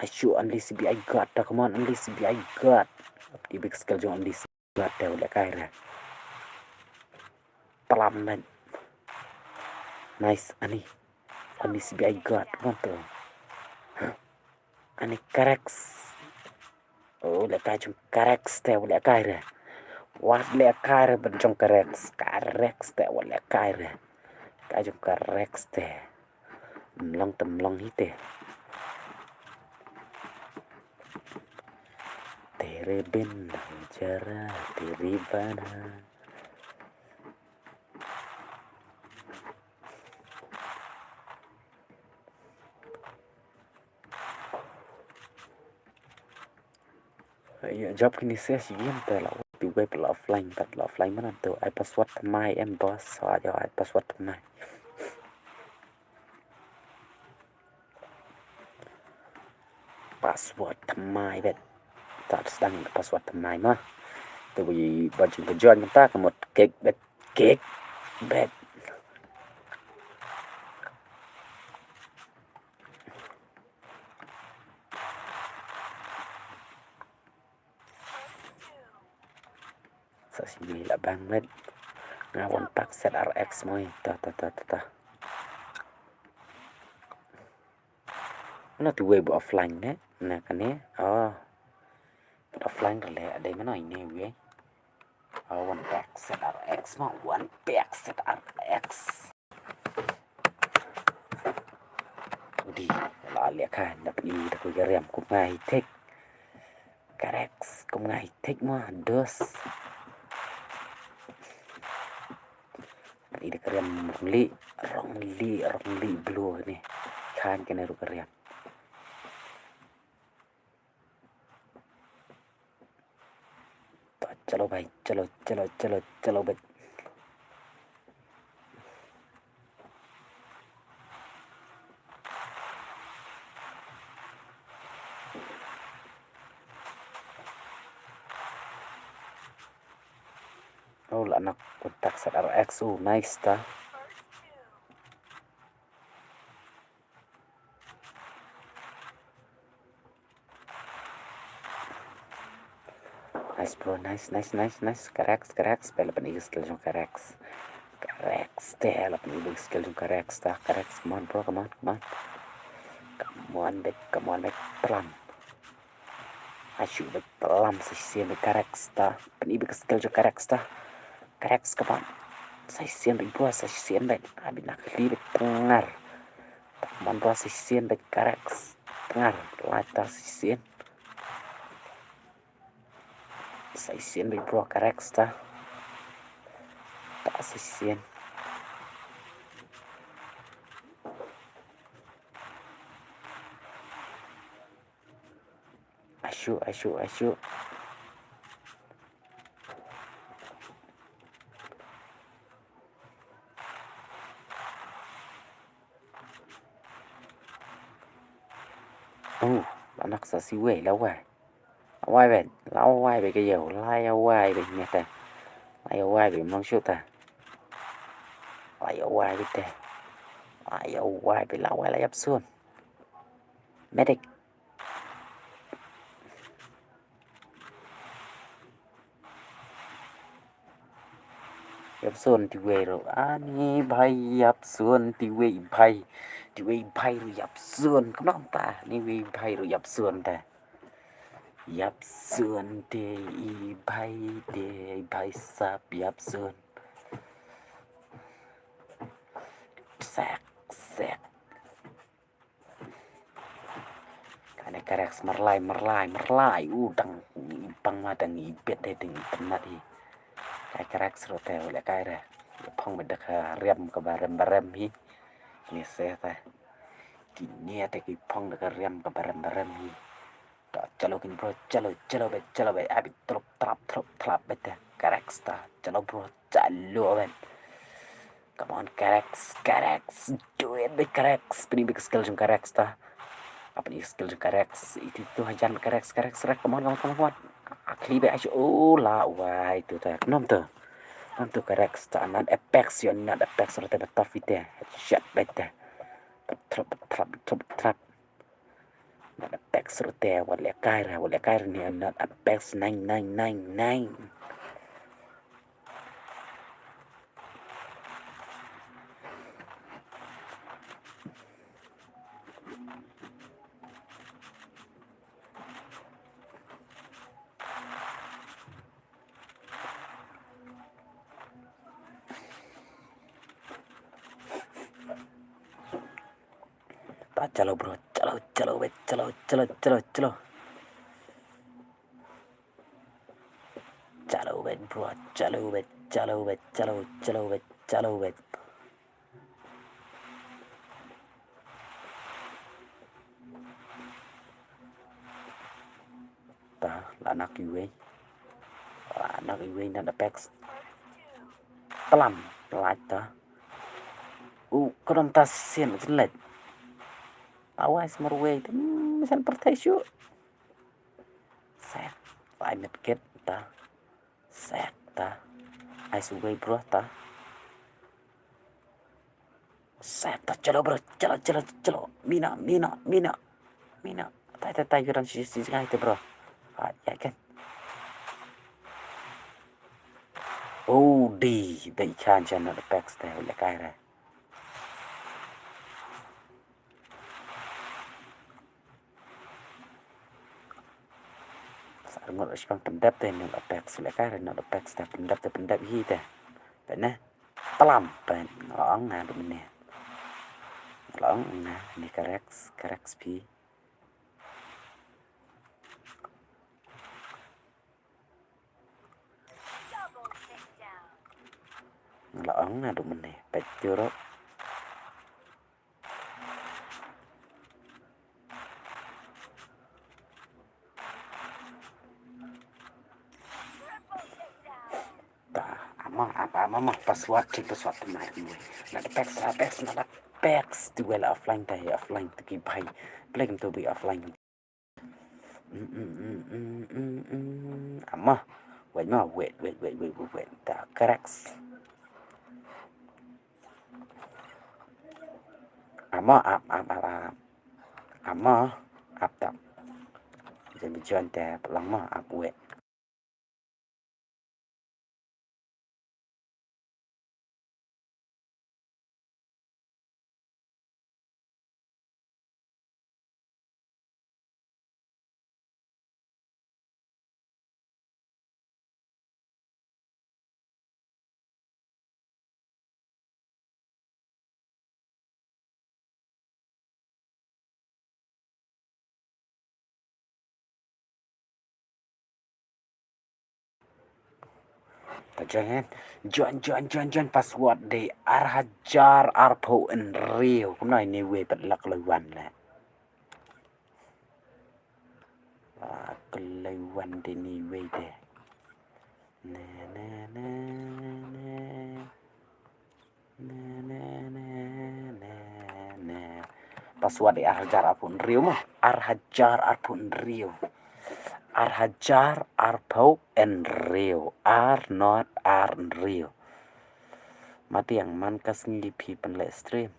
Ai shu only C B I God ta. Come on, only C B I God. Di big skill jong only C B I God ta, u leh kai re. Palam men. Nice, ani. Only C B I God. Come on to. Ani Karex. Oh, leh kai jong Karex te, u leh kai re. Wat leh kai re ban jong Karex. Karex te, u leh kai re. Kai jong Karex te. Mlong te mlong hi te. Tere bin jara tere bana. Ïa job kine se shi yin te la pi web la offline, pat la offline mana to ai password thymmai em boss, sa jo ai password thymmai. Password thymmai bet. Ta sdang password thymmai ma. Te wi ba jing ka join ta ka mut kick bet, kick bet. Sa simi la bang met. Nga One Pack Z R X moi. Ta, ta, ta, ta, ta. Na tu wei bu offline ne. Na kane. Oh. Offline le ada mana ini wei. Oh, One Pack Z R X mo. One Pack Z R X. Udi, la leh kai, da pyni da kawei ka riam, kum nga hi thik. Karex, kum nga hi thik ma, dos. Pyni da ka riam rongli, rongli, rongli blue kane. Khan kane ruh ka riam. Chalo bhai, chalo, chalo, chalo, chalo bhai. Oh, la nak One Pack Z R X, oh, nice ta. Nice bro, nice, nice, nice, nice. Karex, Karex, peit la pyni skill jong Karex. Karex, te la pyni skill jong Karex ta. Karex, come on bro, come on, come on. Come on bhai, come on bhai, palam. Ai shu bhai, palam sa shisien bhai Karex ta. Pyni skill jong Karex ta. Karex, come on. Sa shisien bhai bro, sa shisien bhai. Abi na khlieh bhai tyngar. Mon bro sa shisien bhai Karex. Tyngar. Lai ta sa shisien. Sa shisien bhai bro Karex ta. Ta sa shisien. Ai shu, ai shu, ai shu. Oh, la nak sa shi wei, la wai. La wai beit, la wai beit ka ïew, la ïa wai beit ne te. La ïa wai beit mong shu te. La ïa wai beit te. La ïa wai beit, la wai la ïap sun. Medic. Ïap sun ti wei ruh ani bhai, ïap sun ti wei bhai. Ti wei bhai ruh ïap sun. Kumno ta ni wei bhai ruh ïap sun ta. Ïap sun te i bhai te i bhai sap ïap sun. Sak sak. Ne Karex marlai, marlai, marlai. U dang i pang ma dang i bet de dang i penat hi. Kai Karex rote u le kai re. Phong me dek ha riam ka barem barem hi. Ni se te. Kini ate ki phong dek ha riam ka barem barem hi. Ta chalo kin bro, chalo, chalo bet, chalo bet. Abi trop trap, trop trap bet te. Karex ta. Chalo bro, chalo bet. Come on, Karex, Karex. Do it, big Karex. Pini big skill jong Karex ta. Apa ni skill jong Karex? Itu tu hajan Karex, Karex, Karex. Come on, come on, come on, come on. Akli be ash. Oh, la wai tu ta. Nom tu. Nom tu Karex ta. Not Apex, yo, not Apex. Rata betaf ite. Shot bete. Trap, trap, trap, trap. Not Apex rata. Wale kaira, wale kaira ni not Apex. Nine, nine, nine, nine. Ta chalo bro, chalo, chalo bet, chalo, chalo, chalo, chalo. Chalo bet bro, chalo bet, chalo bet, chalo, chalo bet, chalo bet. Ta, la nak iwei. La nak iwei na da pek. Tlam, la ta. U, kodam ta sien, sien let. Awas marwei, tem, sien pertai syu. Set, la met kit, ta. Set, ta. Ai suwei bro, ta. Set, ta, chalo bro, chalo, chalo, chalo. Mina, mina, mina. Mina. Tai, tai, tai, yuran si, si, si, te bro. Ah, ya kan. Oh, di, dei chan, chan, na pek, te, le kai re. Sar ngot shpang pendep te, nang apek sule kai re, nang apek sta pendep te, pendep hi te. Pene, pelam, pen, ngelong nga dum ne. Ngelong nga, ni Karex, Karex pi. Ngelong nga dum ne, pet juro. Ta, ama, apa, ama, ama, password, cik password tu mai, mai. Nada pek, nada pek, nada pek. Tu wela offline ta, offline tu ki bai. Play tu bi offline. Mm, mm, mm, mm, mm, mm. Ama, wait ma, wait, wait, wait, wait, wait, wait. Ta, Karex. Ama, ap, ap, ap, ap. Ama, ap, tap. Jadi join te, pelang ma, ap, wait. Ta join, join, join, join, join, password de ar hajar arphew hynriew. Kumno ini wei pat lak lei wan le. Ah, klei wan de ni wei de. Ne, ne, ne, ne. Ne, ne, ne, ne, ne. Password de ar hajar arphew hynriew ma. Ar hajar arphew hynriew. Ar hajar arphew hynriew. Ar not ar hynriew. Matiang man ka sngi phi pynleh stream.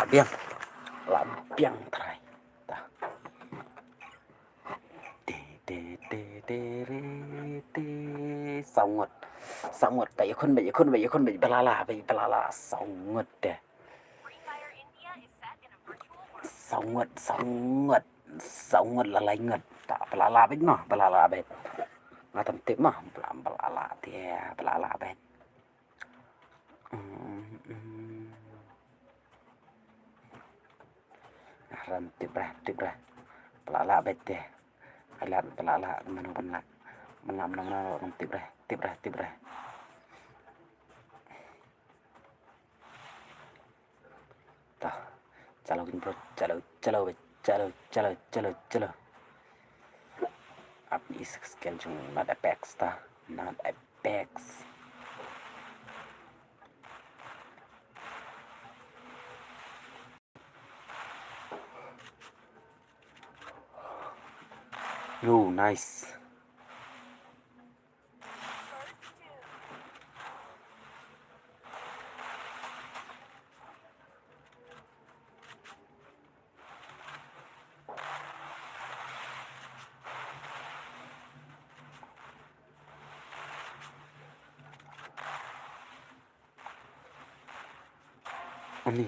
Biang. La biang trai. Ta. Te, te, te, te, re, te. Saw ngut. Saw ngut. Ba ïakhun, ba ïakhun, ba ïakhun, ba ïa ba la la, ba ïa ba la la. Saw ngut te. Saw ngut, saw ngut. Saw ngut la lai ngut. Ta ba la la beit mo, ba la la beit. Nga tam tip mo, ba la, ba la la te, ba la la beit. Mm, mm. Ram tip rah, tip rah. Ba la la beit te. Ai la ba la la mano ban la. Ban la mano mano ram tip rah, tip rah, tip rah. Tah. Chalo kin bro, chalo, chalo, chalo, chalo, chalo, chalo. Apni is skill jong not Apex ta, not Apex. Oh, nice. Ani.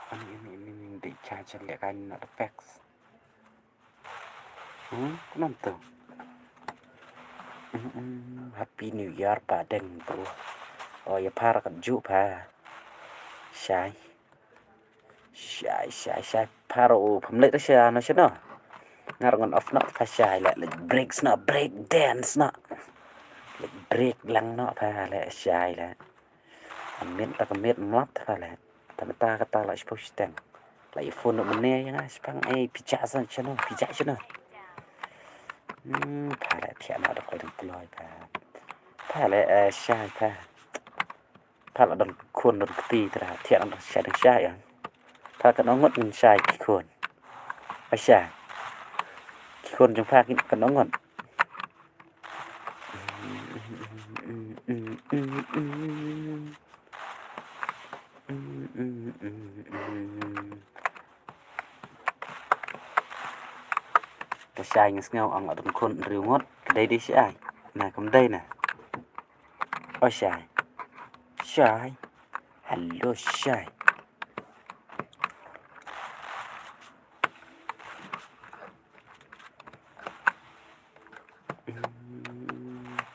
Ani, ani, ani, ani, dei cha cha leh ka not Apex. Hmm, kumno to? Hmm, hmm, Happy New Year ba deng bro. Oh, ïa pha ka ju pha. Shai. Shai, shai, shai. Pha ro, pham leit sha no sha no. Ngar ngon off no pha shai leh, leh break sno, break dance no. Leh break lang no pha leh shai leh. Amit ta ka mit mlot pha leh. Ta mata kata la shpo shiteng. La i phone no mene ïa nga shpang, eh, phi jah san shano, phi jah shano. Hmm, pha leh thiah na da koi dang ploi pha. Pha leh, eh, shai pha. Pha la don khun don kti tra thiah na da shai dang shai ïa. Pha ka nongot ngan shai ki khun. Pha shai. Ki khun jong pha ki ka nongot. Ka shai nga sngew ong adon khun riw ngut ka dei dei shai. Na kam dei na. O shai. Shai. Hello shai.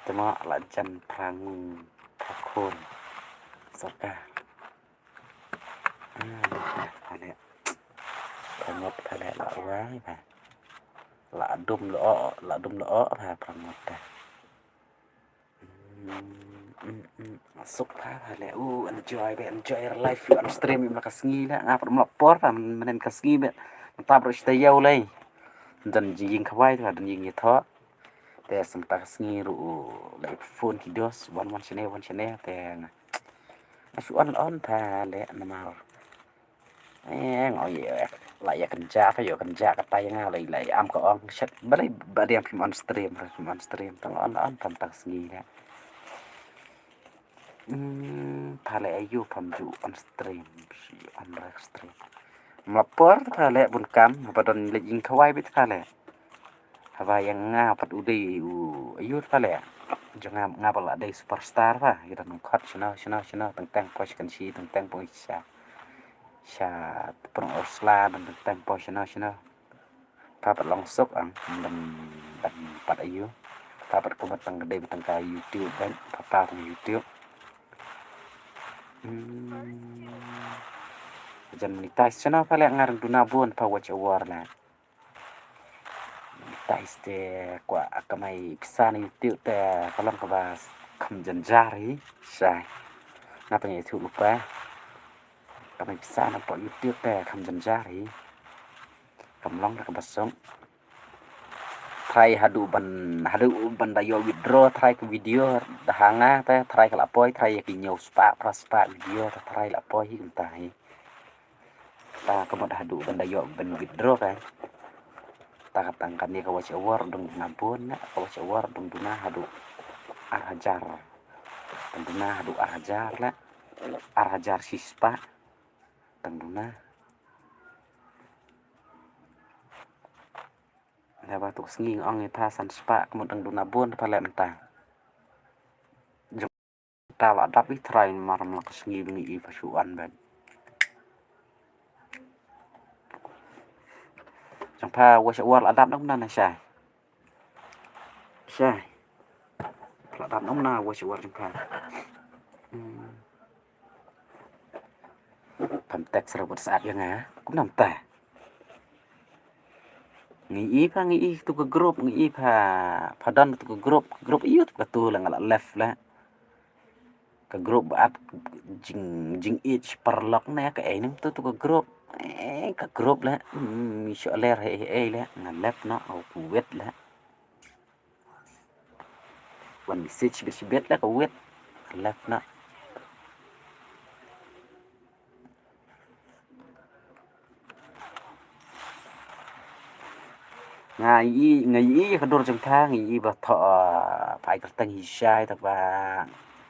Tama la jan phrang phakhun. Saka. Pale. Prangot pale la wai ba. La dum lo, la dum lo ba prangot ta. Suk pha pha le u enjoy be enjoy life ïa on stream ïa ka sngi le nga pyrmlak por pha menen ka sngi be. Mynta bro sta ïa u lei. Don jing khawai pha don jing ïa tho. Te mynta ka sngi ruh u lei phone ki dos wan wan shane wan shane te nga shu on on pha le namar. Eh, nga ïa la ïa kynja pha ïa kynja kata ïa nga la ïa am ka ong shet balei ba dei phim on stream phim on stream tang on on tam tang sngi ne. Hmm, pha le ayu pham ju on stream on rek stream. Mlapor pha le bun kam ba don le jing khawai bit pha le. Haba ïa nga pat u dei u ayu pha le. Jong nga nga ba la dei superstar pha ïa don khot shino shino shino teng teng poi kan shi teng teng poi sha. Sha prong Ursula ban teng poi shino shino. Pha pat long suk ang ban ban pat ayu. Pha pat kumba tang dei tang ka YouTube ban pha pa tang YouTube. Hmm. Jan monetize shino pha le nga dang duna bun pha watch hour la. Monetize te kwah kamai pisa na YouTube te ka long kaba kham jynjar hi. Shai. Nga pynïathuh lypa. Kamai pisa na pdeng YouTube te kham jynjar hi. Kam long da kaba suk. Try haduh ban haduh ban da ïoh withdraw try ka video da ha nga te try ka la poi try ïa ki hynñiew spah phra spah video te try la poi hi kumta hi. Ta ka mut haduh ban da ïoh ban withdraw ka. Ta ka tang kane ka watch hour dang duna bun na ka watch hour dang duna haduh ar hajar. Dang duna haduh ar hajar la. Ar hajar shi spah. Tang duna. Haba tu ka sngi nga ong ïa pha san spah, ka mut dang duna bun pha leh mynta. Jong ta la dap i trai mar ma la ka sngi ba ngi i pha shu an ban. Jong pha wa sha war la dap dang na na shai. Shai. La dap na na wa sha war jong pha. Hmm. Pam text ra WhatsApp ïa nga. Kumno mynta? Ngi i pha, ngi i tu ka group, ngi i pha, pha don tu ka group, group ïa tu ka tu la nga la left la. Ka group ba at jing, jing ïeit paralok ne ka ei nang tu tu ka group. Eh, ka group la. Hmm, mi shu ler hei hei la nga left na, au ku wet la. Wan message shibit shibit la ka wet. Left na. Nga i, nga i ka dur jong pha, nga i ba thoh, ah, pha ai kyrteng hi shai, ta ba,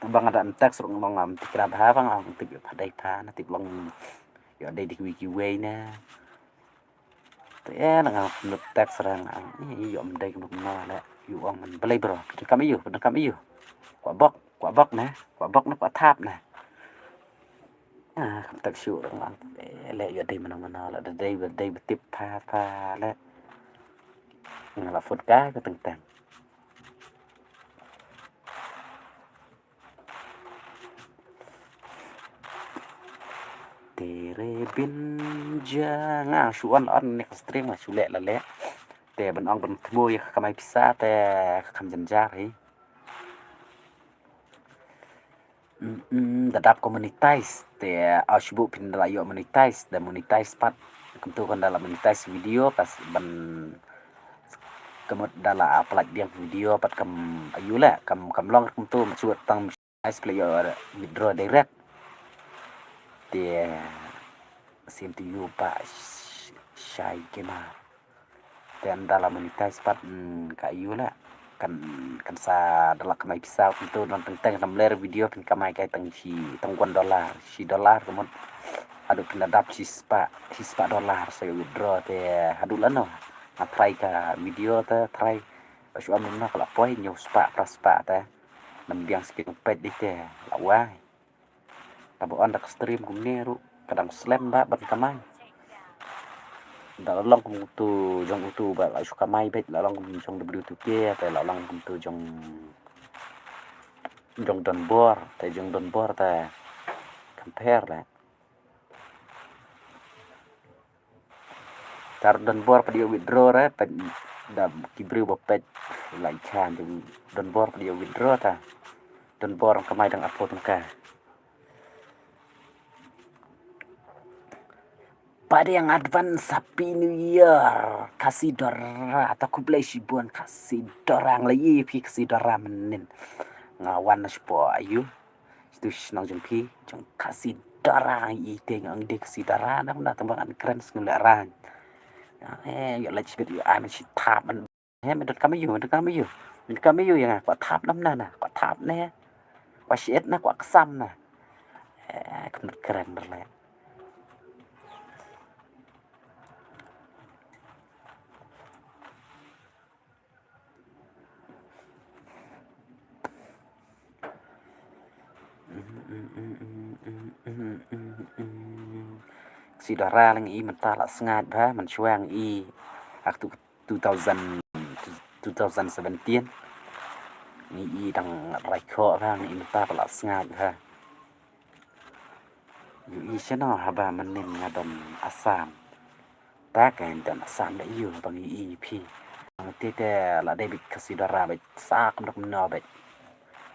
ta ba nga da text ruh nga ong ngam tip kra bha, ba ngam tip ïa pha dei pha, na tip long ïa dei dik wiki wei na. Te na nga lut text ra nga, eh, ïoh ym dei kumno kumno le, ïoh ong man balei bro, phi donkam ïa u, phi donkam ïa u. Kwah bok, kwah bok ne, kwah bok ne, kwah thap ne. Ah, kam text shuh ra nga, eh, le ïoh dei mano mano le, dei, dei, dei ba tip pha, pha le. Nga la phone kai ka teng teng. Tere bin ja nga shu on on ne ka stream nga shu leh la leh. Te ban ong ban thmu ïa ka kamai pisa te ka kham jynjar hi. Mm, mm, da dap ko monetize te, ah, shu buh phin da la ïoh monetize, da monetize pat. Kumtu kan da la monetize video kas ban ka mut da la upload biang video pat kam ayu le, kam, kam long kumtu ma shu tang monetize pla ïoh withdraw direct. Te same to you ba sh-, shai gamer. Te ynda la monetize pat, mm, ka ayu la kan, kan sa da la kamai pisa kumtu, don teng teng nam ler video phin kamai kai tang shi, tang one dollar, shi dollar ka mut. Haduh phin da dap shi spah, shi spah dollar sa withdraw te haduh lano. Nga try ka video te try. Ba shu am na ka la poi hynñiew spah, phra spah te. Nam biang skin peit dei te la wai. Taba on da ka stream kumne ruh ka dang slem ba ban kamai. Da la long kum utu jong utu ba la shu kamai beit, la long kum jong W two K te la long kum utu jong, jong Donbor te, jong Donbor te compare le. Tar Donbor pat ïa withdraw re, pat da ki briew ba peit like chan te Donbor pat ïa withdraw ta. Donbor kamai dang arphew tyngka. Padiang advance Happy New Year Khasi Dora, ta khublei shibun Khasi Dora, nga la ïohi phi Khasi Dora mynnin. Nga wan na shipor ayu. Situ shnong jong phi, jong Khasi Dara, i te ngang de Khasi Dara, nang na tang bang an kren sngul le rang. Eh, ïa lech bit ïa ai men shi thap men. He men don kam ïa u, men don kam ïa u. Men don kam ïa u ïa nga, kwah thap nam na na, kwah thap ne. Kwah shi et na, kwah ksam na. Eh, kum kren le. Khasi Dara leng i mynta la sngaid bha, mynshuwa ngi i ak tu two thousand, two thousand seventeen. Ngi i dang rai khoh bha, ngi i mynta la sngaid bha. Ngi i shano haba mynnin nga don Assam. Ta ka don Assam da ïu ba ngi i phi. Ang te te la dei bit Khasi Dara bit sa kam dok mno bit.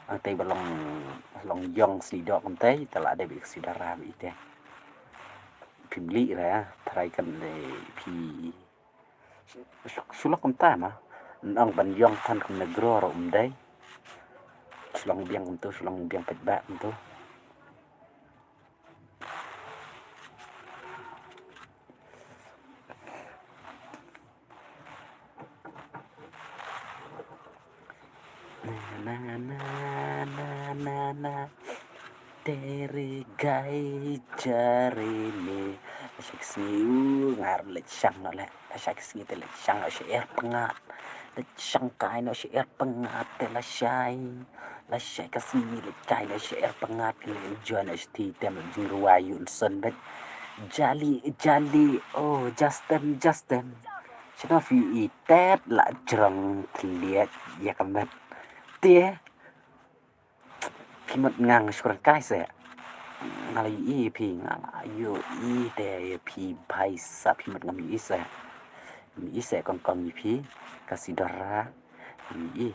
Ang te ba long, long yong sni dok kam te te la dei bit Khasi Dara bit te. Phi mli ra trai kan dei phi. Shu-, shu lok kumta ma. Nang ban yong than kum na gro ro um dei. Shu long biang kumtu, shu long biang pet ba kumtu. Na, na, na, na, na, na. Tere gai jare me. Lashai ka sngi u ngar leit shang noh leh. Lashai ka sngi te leit shang noh sha er pyngngad. Leit shang kai noh sha er pyngngad te lashai. Lashai ka sngi leit kai noh sha er pyngngad, leit enjoy noh sha ti te, leit jingrwai ïa u nson bad. Jali jali oh Justin Justin. Shano phi ïohi tet la jrong thylliej ïa ka met. Te phi mut nga nga shu rangkai se. Nga la ïohi ïa phi, nga la ïohi te ïa phi bha sa, phi mut ngam ïohi se. Ngam ïohi se kong kong ïa phi, Khasi Dora. Ngam ïohi.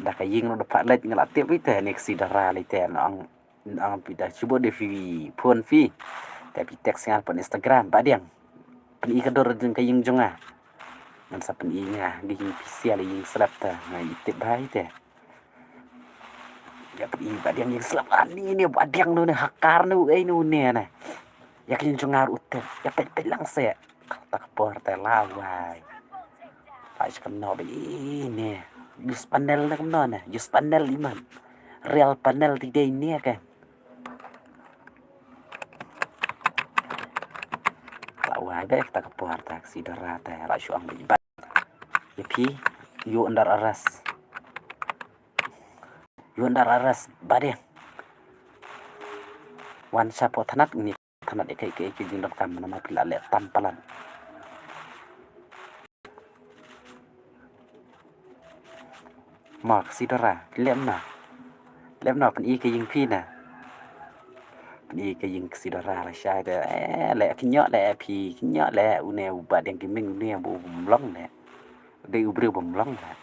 Da ka ïing ruh da pha leit nga la tip ïa te ne Khasi Dora lei te, nga ong, nga ong phi da shu bud de phi phone phi. Te phi text nga pyn Instagram, Bah Diang. Pyn-i ka dur jong ka ïing jong nga. Ngan sa pyn-i nga, ka ïing phi sial ïing slap te, nga ïa tip bha ïa te. Ïa phi Bah Diang ïing slap, ani ne Bah Diang no ne hakar no ei no ne ne. Ïa ka ïing jong nga ruh te. Ïa peit peit lang se. Kata ka por te la wai. Peit kumno ba i ne. Use panel ne kumno ne. Use panel i man. Real panel ti dei ne ka. La wai be kata ka por te Khasi Dora te la shu ong ba i ba. Ïa phi, you under arrest. You under arrest, Bah Diang. Wan sha pdeng thanat, ngin thanat ïa kaei kaei ka jingdonkam namar phi la leh tam palat. Mo Khasi Dora, leh kumno? Leh kumno, pyn-i ka ïing phi ne? Pyn-i ka ïing Khasi Dora lashai te, eh, leh kynnoh leh phi, kynnoh leh une u Bah Diang Gaming une u bym long ne. Dei u briew bym long leh.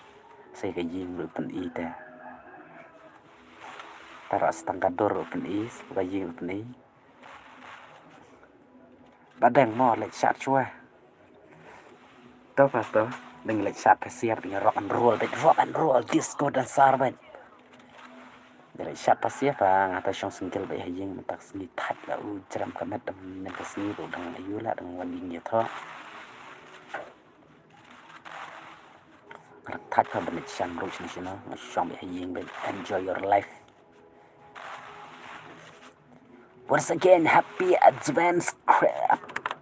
Sa ka ïing ruh pyn-i te. Tang ruh sa tang ka dur ruh pyn-i, sa ka ïing ruh pyn-i. Bah Diang mo leit shad shuwa. To pa to, dang leit shad pasiap, dang rock and roll, bad rock and roll, disco dancer bad. Dang leit shad pasiap, pa nga ta shong single bad ha ïing mynta ka sngi, thait la u jrem ka met, dang mynta ka sngi ruh dang ayu la, dang wan ïing ïathoh. Nga dang thait pa ban leit shang ruh shano shano, nga shong bad ha ïing bad enjoy your life. Once again, happy advance, Chri-,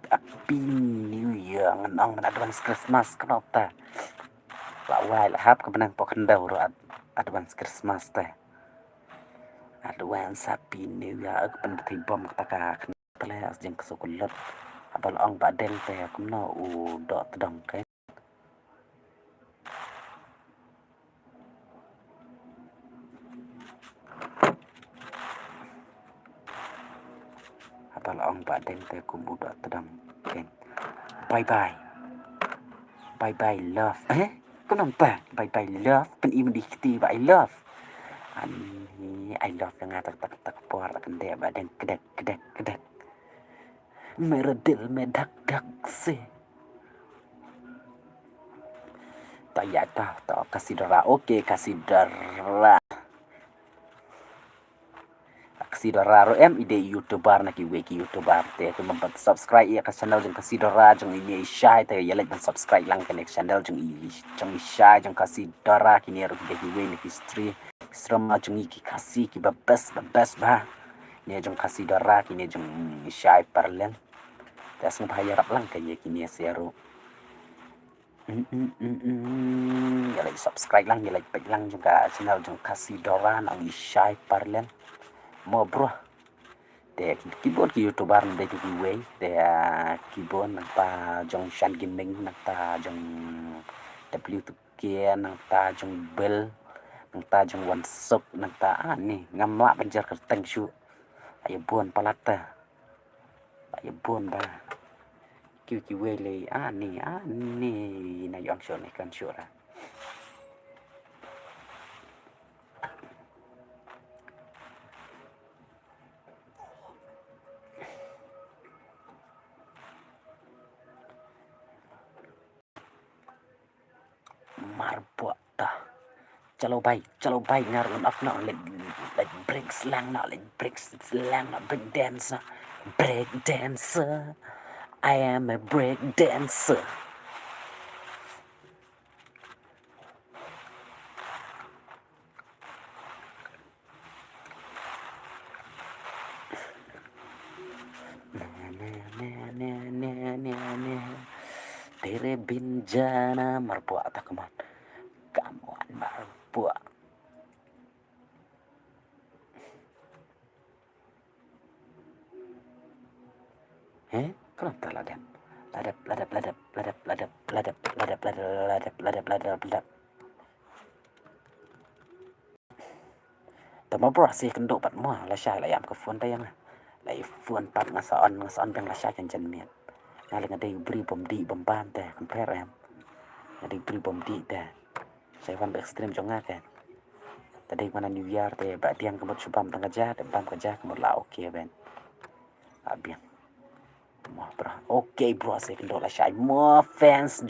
happy New Year. Ngan ong ban advance Christmas kumno te. La wai la hap ka bneng pok khyndew ruh ad-, advance Christmas te. Advance happy New Year, ka pynbthei bom kata ka kynthei as jing ka sukulat. Haba la ong Bah Diang te kumno u doh tdong ke. Haba la ong Bah Diang te kum u doh tdong ken. Bye bye. Bye bye love. Eh? Kumno te? Bye bye love. Pyn-i mynta kti ba I love. Ani I love nga tak tak tak por tak ndeh Bah Diang kdek kdek kdek. Mere dil mein dhak dhak se. Ta ïa ta, ta Khasi Dora. Okay, Khasi Dora. Khasi Dora ruh em i dei YouTuber na kiwei ki YouTuber te. Te mynta subscribe ïa ka channel jong Khasi Dora jong i ne i shai te ïa leit ban subscribe lang kane ka channel jong i, jong i shai jong Khasi Dora, kine ruh ki dei kiwei na ki stream. Srama jong ngi ki Khasi kiba best, ba best ba. Ne jong Khasi Dora, kine jong i shai paralel. Te sngewbha ïarap lang kane kine sha ruh. Mm, mm, mm, mm. Ïa like subscribe lang, ïa like peit lang jong ka channel jong Khasi Dora na i shai paralel. Mo bro. Te ki, ki bun ki YouTuber na dei kiwei. Te, ah, ki bun nangta jong Shan Gaming, nangta jong W T K, nangta jong Bill, nangta jong Wansuk, nangta ani ngam lah ban jer kyrteng shuh. Ïa bun palat te. Ïa bun ba. Ki, kiwei lei ani, ani na ïong shuh ne kan shuh ra. Mar bok ta. Chalo bhai, chalo bhai, ngar un off no, like, like break slang no, like break slang no, break dance no, break dancer. I am a break dancer. Bin jana marbua ta, come on. Come on, marbua. He? Khlem ta la dep. La dep, la dep, la dep, la dep, la dep, la dep, la dep, la dep, la dep, la dep, la dep, la dep. Te ma bro, sa ïakynduh pat mo, lashai la ïam ka phone te ïa nga. La i phone pat nga sa on, nga sa on biang lashai kan jan miet. Nga la nga dei u briew bym dih bym bam te, compare em. Nga dei u briew bym dih te. Sa i wan ba extreme jong nga ke. Te dei mana New Year te ba diang ka mut shu bam tang ka ja, te bam ka ja ka mut la okay ben. La biang. Mo bro. Okay bro, sa ïakynduh lashai mo fans.